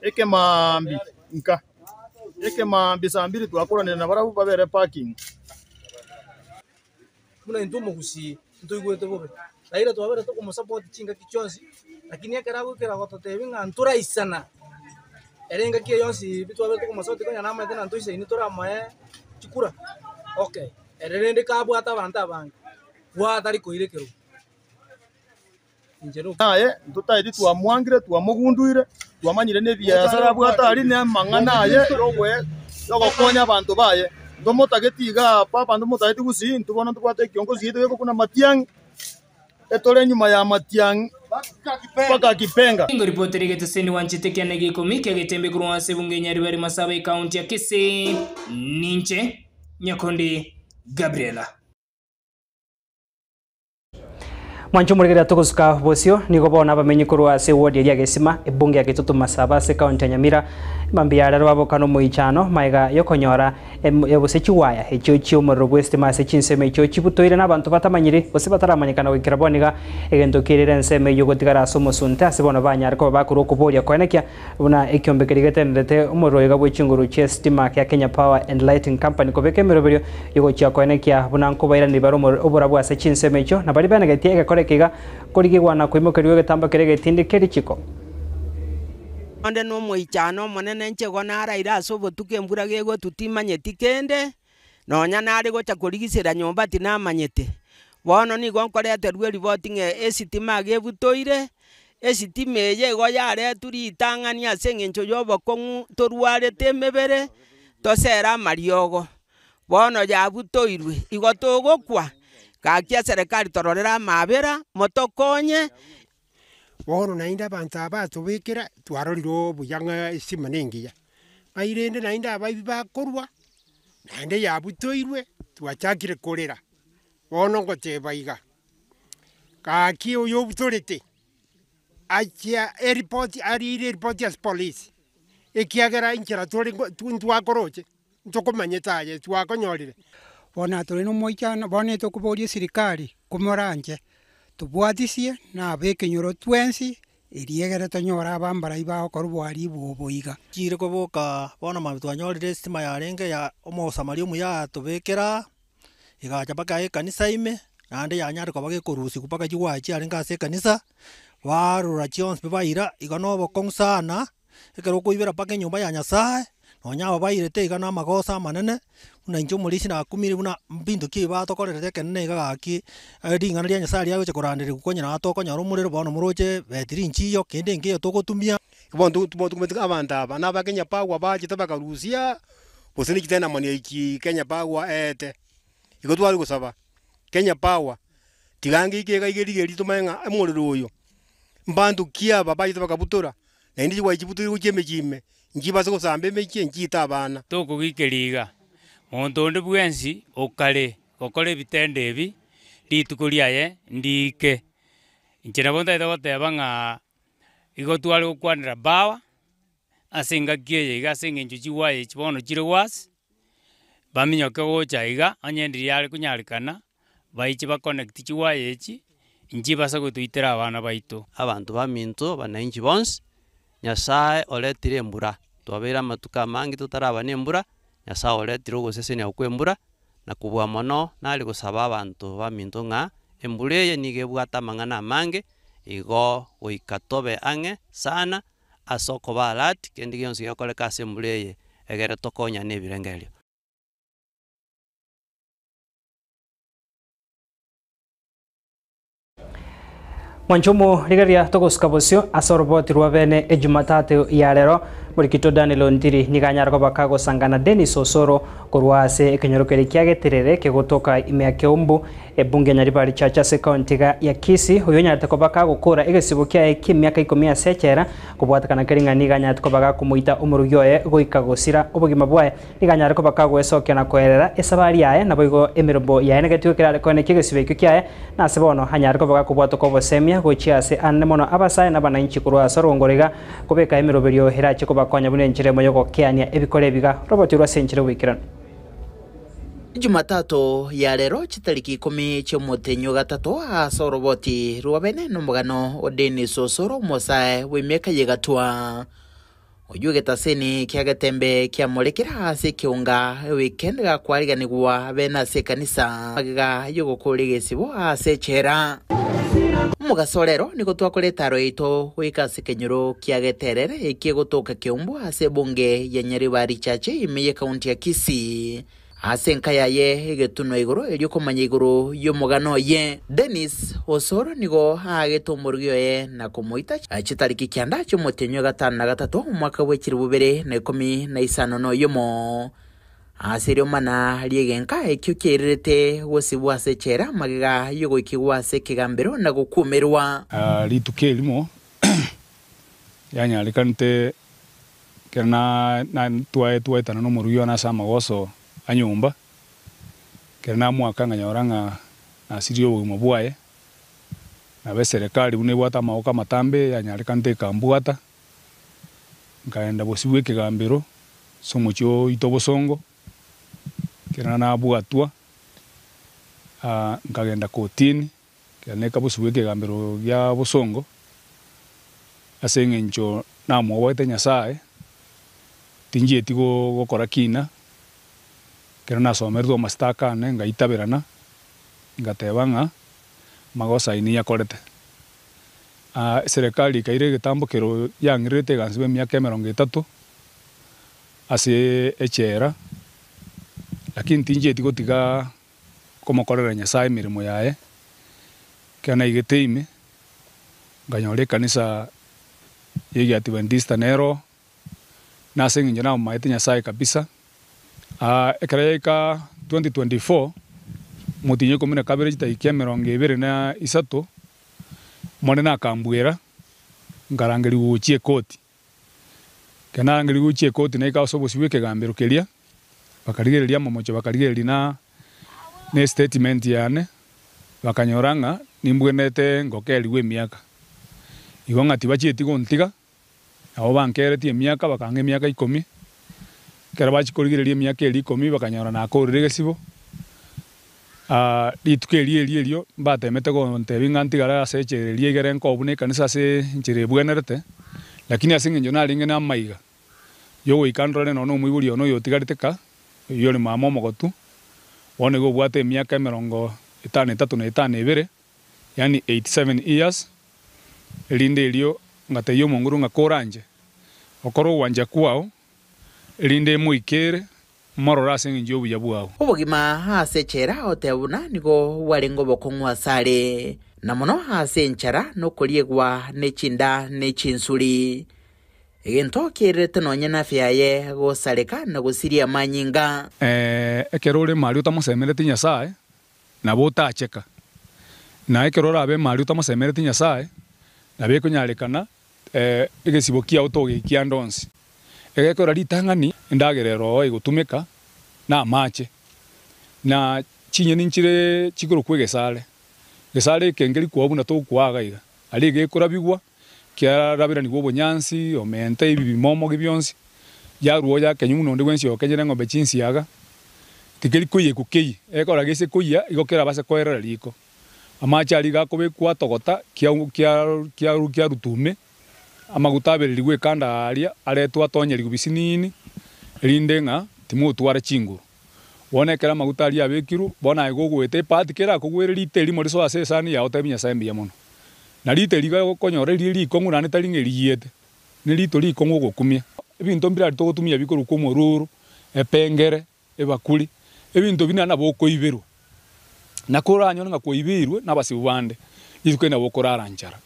ekemaambia nka. Ekemaambia saa mbiri twakoranire nabarabwo babere parking. Buna intwe omogusii ntoigwete bobe, Raila twabere tokomosupport chingaki chionsi, lakini ekero agoikera gototebia ng'a ntoraisana, ere engaki eye yonsi pi twabere tokomosupport konya namaete ng'a ntoisaine toramoe chikura, okay, ere rende kabwate abanto abange, bwata tari koira ekerogo. Inche Naye ntotaeti twamwangire, twamogunduire, twamanyire nebiasara abwate aria, na amang'ana aye yogokonya abanto baye. Ntomotageti igaa papa, ntomotageti gusii, intwe bono ntobwate ekiongozi giaito gekokuna matiang'i, etore nyuma ya matiang'i mpaka Kipenga. Ngoripotera egeteseni gwanchete kiane gia ikomi kia Getembe korwa ase ebunge ya Nyaribari Masaba ekaunti ya Kisii, ninche Nyakundi Gabriela. Mwanche omorigereria togosuka bosio, nigo bono abamenyi korwa ase eward eria ya Gesima, ebunge ya Kitutu Masaba ase ekaunti ya Nyamira, mambia arero baboka nomoichano magega yokonyora gose chiwaya echio chiomorero bw'esitima ase chinsemo echio chibutoire nabanto batamanyiri gose bataramanyekana goikera bono iga egento kerire ensemo eyio gotigara ase omosunte ase bono banyare koba bakorwa okoboria koenekia Buna ekiombe keria getenderete omorero iga bwe chinguru chi'esitima kia Kenya Power and Lighting Company kobeka emeroberio y'ogochia koenekia buna nkobairaneria bare oborabu ase chinsemo echio, na baria benegetie egekora eke iga korigigwa na koimokerigwa egetambo keria egetindi keria richiko. Onde nomoichano omonene inche igo naraire ase obotuko embura gegotwa timanyeti kende, nonya nare gocha korigisera nyomba tinamanyete. Bono nigo nkoreterwa eripoti ng'a esitima iga ebutoire, Esitima eye igo yaretwe ritang'ani ase eng'encho y'obokong'u torwarete emebere, tosere amariogo. Bono yabutoirwe, igo togokwa, gaki eserekari tororere amabera, motokonye. Bono naende abanto aba batobekera, twarorire obuya ng'a estima na engiya, ng'ai rende naende abaibi bakorwa, naende yabutoirwe, twachakire korera. Bono ngoteba iga, gaki oyo obutorete, achia eripoti arire eripoti ase polisi, ekiagera enchera tore ntwakoroche. Ntokomanyete aye, twakonyorire. Bono tore nomoichano, bono etokoboria esirikari komoranche tobwatisie na abekenyoro twensi erio egere tonyore abambarai bagokora oboharibu obo iga. Chire koboka bono mambia twanyorire estima yarenge ya omosamaria omuya atobekera, egacha mpaka ekanisa ime, naende yanyare koba gekorusiwa mpaka chigwaya chiarenge ase ekanisa, barora chionsi pi baira, igo na obokong'u sana. Ekero okoibera mpaka enyomba ya Nyasae, nonya aba bairete iga na amagoso amanene, buna inche omorisia nakumire buna mbinto ki batokorerete ekenene iga gaki, ring'ana ria Nyasae riagocha koranderigwa konya nabo tokonyora omorero bono moroche betiri nchiyo, kende nkeiyo togotumia. Bono tokumeti abanto aba na aba Kenya Power bachete bakarusia, gose ne chitenamoni echi Kenya Power eete. Igo tware gosaba, Kenya Power, tiga ngeike iga iga rigerio tomanye ng'a omorero oyo, mbanto ki aba bachete bakabutora, naende chigwachibutoire gochia emechie ime, nchibase gosamba emechie, nchiite abana. Tokogikeria iga, monto onde bwensi okare gokora ebitendo ebi, rituko riaye ndiike. Inche nabo ntagete goteba ng'a igo tware gokwanera bawa, ase engaki eye iga ase eng'encho chigwaya echi bono chire worse, baminyoke gocha iga, onye ndiri yare konyarekana, baiche ba connect chiwaya echi, nchibasa gotoitera abana baito. Abanto baminto, abanainchi bonsi, Nyasae oretire embura, twabeire amatuko amange totaraba nembura, Nyasae oretire ogosesenia kw'embura, na kobua mono nare gosaba abanto baminto ng'a embura eye nigo ebwate amang'ana amange, igo goika tobe ang'e sana ase okoba alert kende gionsi gekoreka ase embura eye, egere tokonyane ebirengererio. Mwanchomo rigereria togosuka bosio ase oroboti rwa bene Ejumatatu ya rero Morikito Daniel Ontiri nigo anyare koba kagosangana Dennis Osoro korwa ase ekenyoro keria kia Geterere kegotoka ime ya Keumbu ebunge ya Nyaribari Church ase ekaunti iga ya Kisii oyo onyarete koba kagokora egesibo kiaye ki'emiaka ikomi ase echela kobwatekana keri ng'a nigo anyarete koba gakomoita omorugi oye goika gosira obogima bwaye. Nigo anyare koba kagwesokia na koerera esabari yaye, naboigo emerembo yaye negetuko kerare koenekia egesibo ekio kiaye, na ase bono anyare koba gakobwatoka obosemia gochia ase anene mono abasae na abanainchi korwa ase orogongo roiga, kobeka emeroberio erache kobakonya buna enchera emo y'ogokeania ebikora ebiga robotirwe ase enchera y'oboikeranu. Jumatatu ya rero chitariki ikomi chi'omotenyi o gatato ase oroboti rwa bene nomogano o Dennis Osoro omosae bw'emiaka y'egatwa. Oyio egetaseni kia getembe kiamorekera ase ekeonga ewikendi gakwariganigwa bene ase ekanisa magega y'ogokora egesibo ase echela. Omogaso rero nigo twakora etaro yaito goika ase ekenyoro kia Geterere ekie gotoka Keumbu ase ebunge ya Nyaribari Church ime y'ekaunti ya Kisii. Ase enka yaye egetunwa igoro erio komanya igoro y'omogano oye. Dennis Osoro nigo aagete omorugi oye na komoita chitariki kianda chi'omotienyi o gatano na gatato omwaka bwe chilifu bibere na ikomi na isano na oyomo. Ase eriomana ri'egenka ekio kiairerete gosibwa ase echela magega y'ogoikigwa ase ekegambero na gokumerwa. Rituko erimo yanyarekanete Ekero twaetana nomorugi one ase amagoso a nyomba, ekero namoaka nkanyora ng'a nasirie obogima bwaye, nabo eserekari buna ebwate amaboko amatambe yanyarekanete ekambwata, nkaenda bosio bwa ekegambero ase omochie oito Bosongo, ekero nabwatwa nkagenda kotini, Ekero naika bosio bw'ekegambero gia bosongo, ase engencho namwoboete Nyasae, tinchieti gokora kina, ekero nasomeretwe amasitaka ane ngaitaberana, ngateba ng'a amagoso ayio niyakorete. Eserekari ekaira egetambo kero yang'irerete egansiba emiaka emerongo etato ase echela, lakini tinchieti gotiga komokorera Nyasae emeremo yaye, ekero naigete ime, Nkanyora ekanisa y'Egiadventista nero, na ase eng'encho namomaete Nyasaye kabisa. Ekero yaika 2024, omotienyi o ikomi na kabere chidakika emerongo ebere na isato, Omonene akambuera, nkarangerigwa gochia ekoti. Ekero narangerigwe gochia ekoti naika ase obosio bw'ekegambero keria, bakarigereria amamocho bakarigereria na na estatement yane, bakanyora ng'a nimbwenerete ngokerigwe emiaka. Igo ng'a tibachieti gontiga, nabo bankeretie emiaka bakang'a emiaka ikomi, ekero bachia korigereria emiaka eria ikomi bakanyora nakorire egesibo, rituko erio erio erio mbatemete gontebia ng'a ntigare ase echela eria egere nkobuna ekanisa ase enchera ebwenerete, lakini ase eng'encho narenge na amaiga yogoika ndore nonya omoibori one oyotigarete ka, oyio ore mama omogotu, bono igo obwate emiaka emerongo etano etato na etano ebere, yaani 87 years, erinde erio ngatebia omonguru ng'a koranche, okore ogwancha kwao, erinde emoikere morore ase engencho y'obuya bwao. Obogima ase echela oteba buna nigo bwarenge obokong'u asare, na mono ase enchara na okoriegwa ne chinda ne chinsuri. Egento kiairerete nonya nafia yaye gosareka na gosiria amanyinga. Ekero ore maria otamosemereti Nyasae, nabo otacheka. Na ekero orabe maria otamosemereti Nyasae, nabo ekonyarekana egesibo kiao togeikia ande onsi. Egekora ritang'ani endagera ero egotumeka na amache, na chinyeni nchire chikorokwa egesare. Egesare eke nkeri kwao buna tokwaa iga iga, aria egekorabigwa kiaraberanigwa obonyansi, omente ebi bimomogi bionsi, yarwa oyakenywa buna onde bwensi okenyire eng'ombe chinsiaga, tikeri koiyekwa keyie, egekora gese koiyia igo kerabase koerera riko. Amache aria iga akobekwa atogota kiarutwa ime, amaguta abererigwe ekanda aaria aretwe atonyerigwe bisinini, erinde ng'a timotwara chinguru. Bono ekero amaguta aria abekirwe, bono aye gogoeta epaati kerakogwere rite erimo risoe ase esani yao otebi Nyasae mbuya mono. Na rite eri iga okonyora rire rikong'u naende tari ng'a eriyiete, nerito rikong'u ogokumia. Ebinto mbirari togotumia bikorokwa omoruru, epengere, ebakuri, ebinto buna nabo okoiberwa, na koranyore ng'a kwaibeirwe nabasibo bande, rituko eri nabo okorara nchara.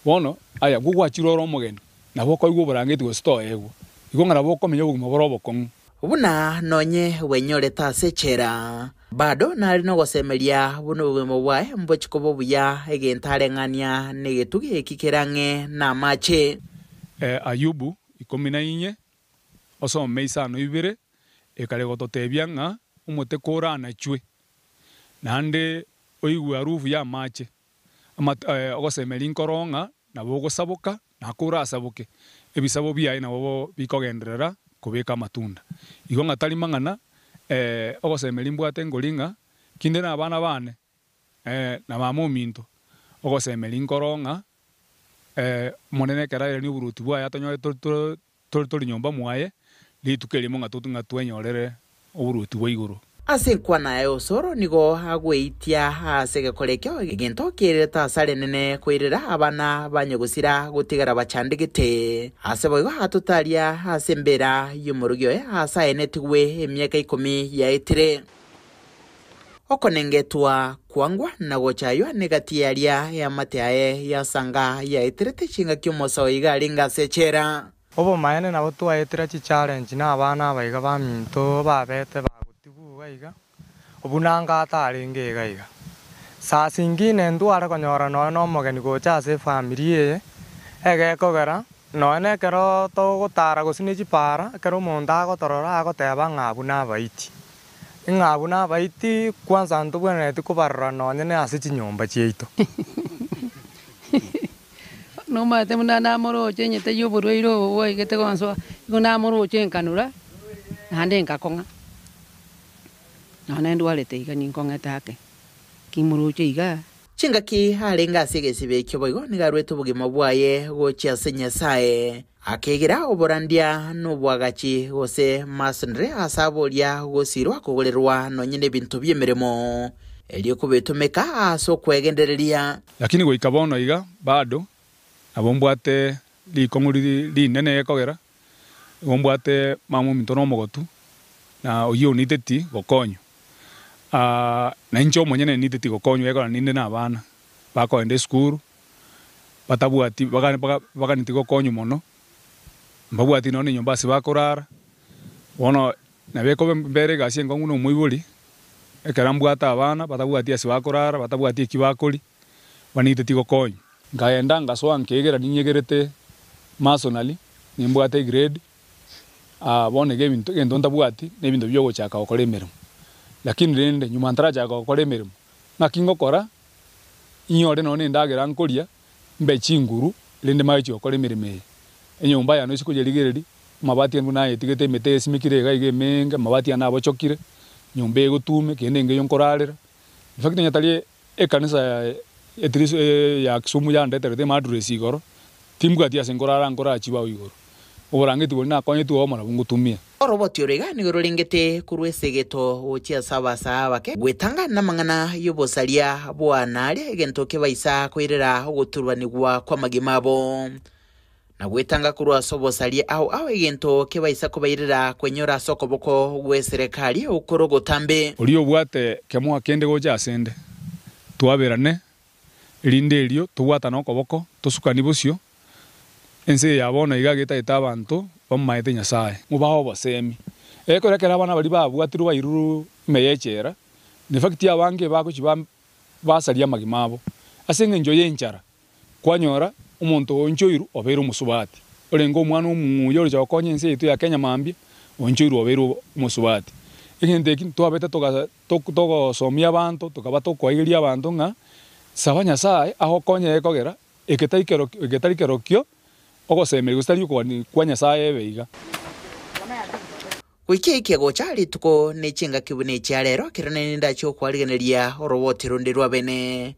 Bono, aya gogwachire ore omogeni, nabo okoigwa oborangeti gose toegwa, igo ng'a nabo okomenya obogima bore obokong'u. Buna nonye bwenyorete ase echela, bado nare nogosemeria buna obogima bwaye mbochie koba obuya, egento areng'ania negetugi eki kere ang'e namache. Ayubu ikomi na inye, osome isano ibere, ekare gototebia ng'a omote koranachwe, naende oigwe harufu y'amache, ogosemeria nkoro ng'a nabo ogosaboka, na korasaboke, ebisabo biaye nabo bikogenderera kobeka amatunda. Igo ng'a tari mang'ana, ogosemeria mbwate nkori ng'a kinde nabana bane, na mama ominto, ogosemeria nkoro ng'a Omonene ekero airanie oboruoti bwaye atonyore tore tore nyomba mwaye, rituko erimo ng'a ng'a twenyorere oboruoti bwa igoro. Ase enkwana yaye Osoro nigo agweitia ase egekora ekio egento kiererete ase arenene koirera abana ba nyagosira gotigara bachandegete. Ase boigo atotaria ase embera y'omorogi oye aase aenetigwe emiaka ikomi yaetire. Okonengetwa kwangwa na gochaywa negati y'aria eamate aye yasanga yaeterete chingaki omosa oyo iga arenge ase echela. Obomaene nabo twaetera chichallenge na abana aba iga baminto babete bagotigwa iga iga, obuna anga atarenge iga iga. Saa zingine ntware konyora nonya na omogeni gocha ase efamiri eye, egekogera nonya na ekero togotara gose ne chipara, ekero omonto agotorora agoteba ng'a abwo nabaiti. Ng'a abwo nabaiti kwansa ntobwenereti kobarora nonye ne ase chinyomba chiaito. Nomanyete buna namoroche onye taiyo oborwaire obo bwaigete gonsoa, igo namoroche nkanora, naende nkakong'a. Nonya ndwarete iga ninkong'ete ake, ki moroche igaa. Chingaki arenge ase egesibo ekio boigo nigo aruete obogima bwaye gochia ase Nyasae. Akegera oborandia noboagachi gose masonry ase aboria gosirwa kogorerwa nonye nebinto bi'emeremo, erio kobitumeka ase okwegendereria. Lakini goika bono iga bado nabo mbwate rikong'u rinene gekogera, nigo mbwate mama ominto na omogotu, na oyio oniteti gokonywa. Na inche omonyene niteti gokonywa ekero ninde na abana bakogenda esukuru. Batabwati baga baga baganeti gokonywa mono, mbabwati nonya na enyomba ase bakorara, bono nabo ekoba mbere egasi enkong'u na omoibori, ekero mbwate abana batabwati ase bakorara, batabwati eki bakoria, baniteti gokonywa. Nkaenda ngasoa nkaegera ninyegerete masonary, nimbwate egrade, bono iga ebinto egento ntabwati, na ebinto bia ogochaka gokora emeremo. Lakini rende nyuma ntarachaka gokora emeremo, naki ngokora, inyore nonya na endagera nkoria, mbe chinguru, rende manye gochia gokora emeremo eye. Enyomba yane ase koyerigereria, amabati ane buna nayetigete emete esimekire iga iga emenge, amabati ane abochokire, nyomba egotume, kende engeyo nkorarera. In fact onye tari ekanisa at least ya Kisumu yandeterete emattress igoro, timbwati ase nkorara nkorara chibao igoro. Oborangeti boria nakonyetwe obomo nabwo ngotumia. Oroboti oro iga nigo rorengete korwa esegeto gochia ase abasaa abake, gwetanga namang'ana y'obosaria bw'aana aria egento kebaisa koirera ogoturubanigwa kw'amagima abo, na gwetanga korwa ase obosaria ao ao egento kebaisa kobairera kwenyora ase okoboko gw'eserekari okore ogotambe. Oria obwate kemoa kende gocha asende, twaberane, erinde erio tobwatane okoboko, tosukanie bosio, ense eye ya bono iga getagete abanto bamomanyete Nyasae. Mobae obosemi. Ekero ekero abana baria babwatirwe bairurwe ime y'echela, in fact abange bagochia basaria amagima abo ase eng'encho y'enchara. Kwanyora omonto oonchoirwe obeire omosubati, orenge omwana omong'uya oroche gokonya ense yaito ya Kenya mambia, oonchoirwe obeire omosubati. Egento eki ntwabete toga togosomia abanto, tokaba tokoaigeria abanto ng'a saba Nyasaye agokonye ekogera eke tari kero eke tari kerokio ogosemeria gose tari okogania kwa Nyasaye ebe iga. Goika ekia gocha rituko ne chingaki buna echia rero, ekero nere ndache gokwarigeneria oroboti runde rw'abene.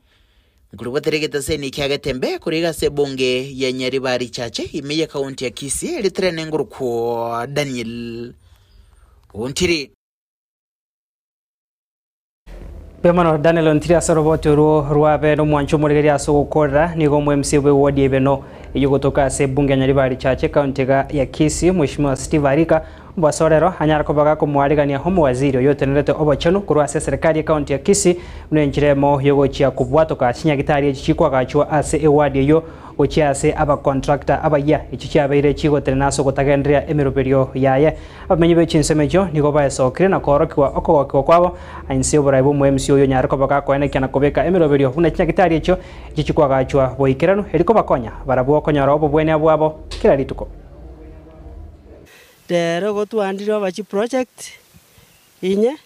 Nkorobotera egetaseni kia Getembe korwa ase ebunge ya Nyaribari Chache ime y'ekaunti ya Kisii eritere nengorokwo Daniel Ontiri. Mbuya mono Daniel Ontiri ase oroboti orwo rwabe nomwancho omorigereria ase ogokorera nigo omo MC bwe ward ya Ibeno eyio gotoka ase ebunge ya Nyaribari Chache ekaunti iga ya Kisii Mheshimiwa Steve Arika Omobasa orero anyare koba gakomoarigania omowaziri oyio otenerete obochenu korwa ase eserekari y'ekaunti ya Kisii buna enchera emo yogochia kobwatoka chinyagitari echi chikwagachwa ase eward eyio gochia ase abacontractor abayia echio chiabeire chigotenena ase ogotagendereria emeroberio yaye. Abamenyi be chinsemo echio nigo baesokire na koorokigwa okogokigwa kwabo inse y'oborai bw'omoemisi oyio onyare koba gakoenekia na kobeka emeroberio buna chinyagitari echio echio chikwagachwa boikeranu erio kobakonya barabwo konyora obobwenia bwabo kera rituko. Rero igo twandire oba chiproject inye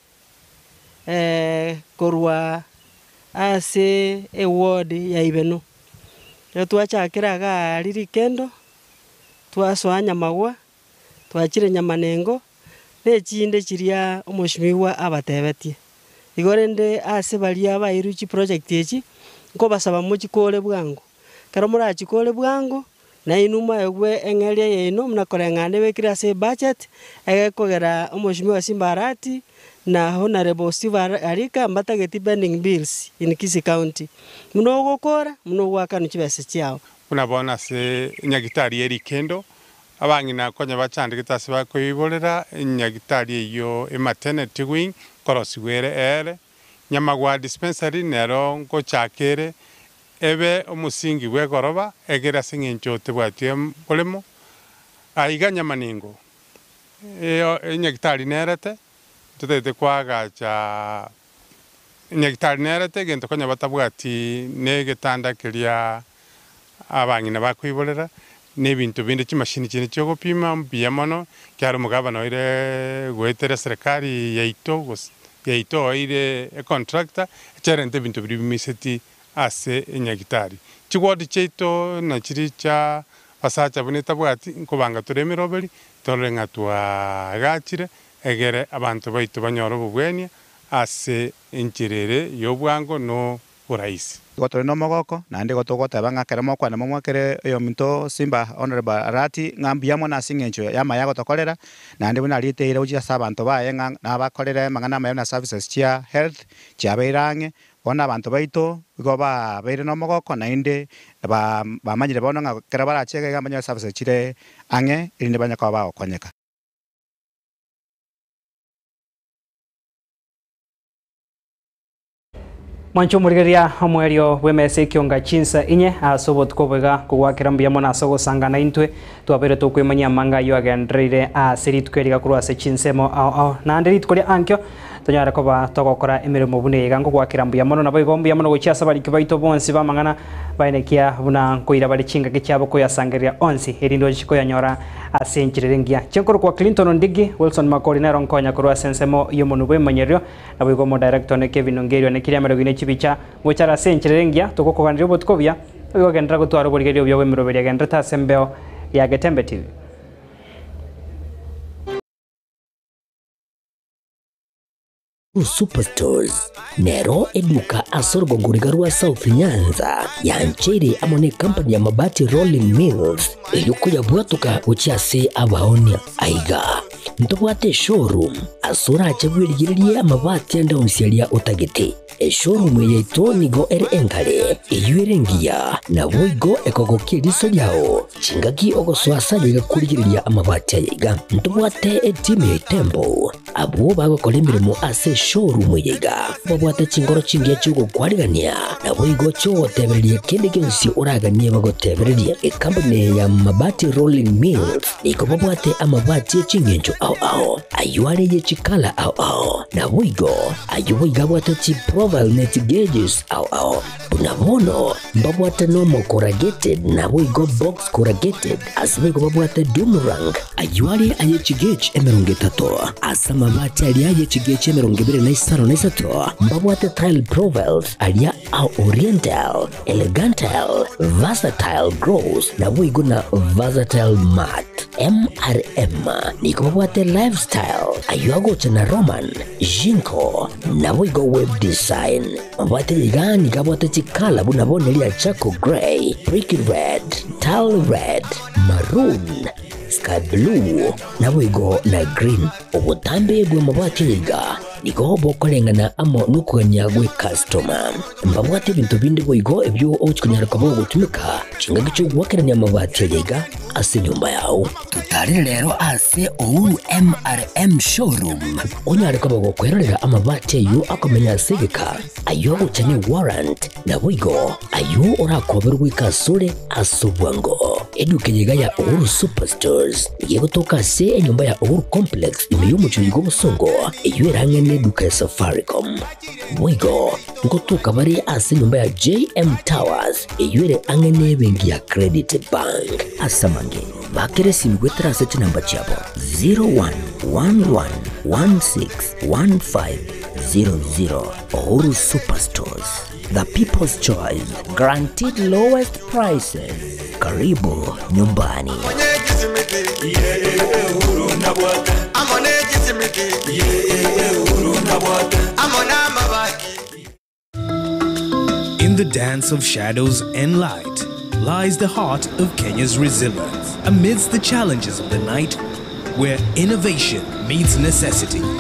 korwa ase eward ya Ibeno. Ekero twachakire igaa aria Rikendo, twasoa Nyamagwa, twachire Nyamanengo, na echinde chiria omoshimiwa abatebetie. Igo rende ase baria bairwe chiproject echi, nkobasaba mochikore bwango. Ekero morachikore bwango, nainwe mwaegwe eng'eria yaino buna koreng'ana ebekire ase ebudget, egekogera omoshimiwa Simba Arati na Honourable Steve Arika mbatageti pending bills in Kisii County. Buna ogokora, buna ogoakanwa chibesa chiao. Buna bono ase nyagitari ye rikendo, abang'ina konya bachandegete ase bakoiborera, nyagitari eyio e maternity wing nkorosigwa ere ere, Nyamagwa dispensary nero ngochaka ere ebe omosingi bw'egoroba egere ase eng'encho tebwati boremo. Aiga Nyamanengo enyagitari nerete totagete koagacha enyagitari nerete egento konya batabwati na egetanda keria abang'ina bakoiborera na ebinto binde chimashini chinde chiogopima mbuya mono ekiagera omogabana oire goetera eserekari yaito gose yaito oire econtractor echerente ebinto biria bimiseti ase enyagitari. Chiward chiaito nachiri chia abasacha buna etabwati nkobanga tore emeroberi torore ng'a twaagachire egere abanto baito banyore obobwenia ase enchera ere y'obwango no boraisi. Igo tore nomogoko, naende igo togoteba ng'a ekero mokwana momwakere oyominto Simba Honourable Arati ng'a mbuya mono ase eng'encho y'amaya agotokorera, naende buna ariete eira gochia ase abanto baye ng'a nabakorere amang'ana amaya buna services chia health chiabeire ang'e, bono abanto baito igo babeire nomogoko naende bamanyire bono ng'a ekero barache iga iga mbanyore services chire ang'e erinde banye koba bagokonyeka. Mwancho omorigereria omoerio bw'emesa ekionga chinsa inye ase obotuko oboiga kogwakera mbuya mono ase ogosangana intwe twabeire tokwemanyia amanga ayio agendereire ase rituko eri igakorwa ase chinsemo ao ao naende rituko ria ankio tonyare koba togokora emeremo buna eye iga nkogwakera mbuya mono naboigo mbuya mono gochia ase abariki baito bonsi b'amang'ana baenekia buna nkoira bare chingaki chiabo koyasangereria onsi erinde oche koyanyora ase enchera ere engiya. Chinkorokwa Clinton Ondigi, Wilson Makori nero nkonya korwa ase ensemo y'omonwe bw'emanyererio Naboigo omodirector one Kevin Ongerio one Kiria Amerogo ine chibicha, gochara ase enchera ere engiya, togokoganeria obotuko obuya, naboigo genderera gotwara oborigereria obuya bw'emeroberio egendererete ase embeo ya Getembe TV. Superstores nero eduka ase orogongo riga rwa South Nyanza yancheire amo ne company ya Mabati Rolling Mills erio koyabwatoka gochia ase abaonia. Aiga Ntobwate eshowroom ase orache bwerigererie amabati ande onsi aria otagete. Eshowroom eye yaito nigo ere engare, eyio ere engiya, naboigo ekogokia eriso riao chingaki ogosoa ase aye iga korigereria amabati aya iga. Ntobwate etimu ya Itembo abwo bagokora emeremo ase eshowroom eye iga, babwate chinkoro chingiya chi'ogokwarigania, naboigo chi'ogotebereria kende gionsi oraganie bagotebererie. Ekampuni ya Mabati Rolling Mills Nigo babwate amabati e chingencho ao ao, ayio are ye chikala ao ao, naboigo ayio boigo abwate chiprofile ne chigauges ao ao. Buna bono mbabwate normal corrugated naboigo box corrugated, ase boigo babwate doomerang, ayio are aye chigauge 30, ase amabati aria aye chigauge 25, mbabwate tile profiles aria a Oriental, Elegantal, Versatile Gross, naboigo na Versatile Mart. MRM nigo babwate Lifestyle, ayio agocha na Roman, Jinko, naboigo Web Design. Mabwate iga nigo abwate chikala buna bono eria Charcoal Grey, Brick Red, Tile Red, Maroon, Sky Blue, naboigo na Green. Obotambe bw'amabati aya iga nigo bokoreng'ana amo nokogania gw'ekastoma. Mbabwate ebinto binde boigo ebio ogochia konyara koba ogotumeka chingaki chi'ogoakerania amabati aya iga ase enyomba yao. Totarere rero ase Uhuru MRM Showroom onyare koba gokwerorera amabati ayio akomenya ase egeka, ayio agocha ne warrant, naboigo ayio orakoberwe goika asore ase obwango. Eduka eye iga ya Uhuru Superstores nigo egotoka ase enyomba ya Uhuru Complex ime y'omochie oyo bw'obosongo, eyio ere ang'e n'eduka ya Safaricom. Boigo ngotoka bare ase enyomba ya JM Towers eyio ere ang'e n'ebenki ya Credit Bank. Ase amange, bakera esimi goetera ase chinamba chiabo 0111161500. Uhuru Superstores, the people's choice, guaranteed lowest prices. Karibu nyumbani. In the dance of shadows and light lies the heart of Kenya's resilience. Amidst the challenges of the night, where innovation meets necessity.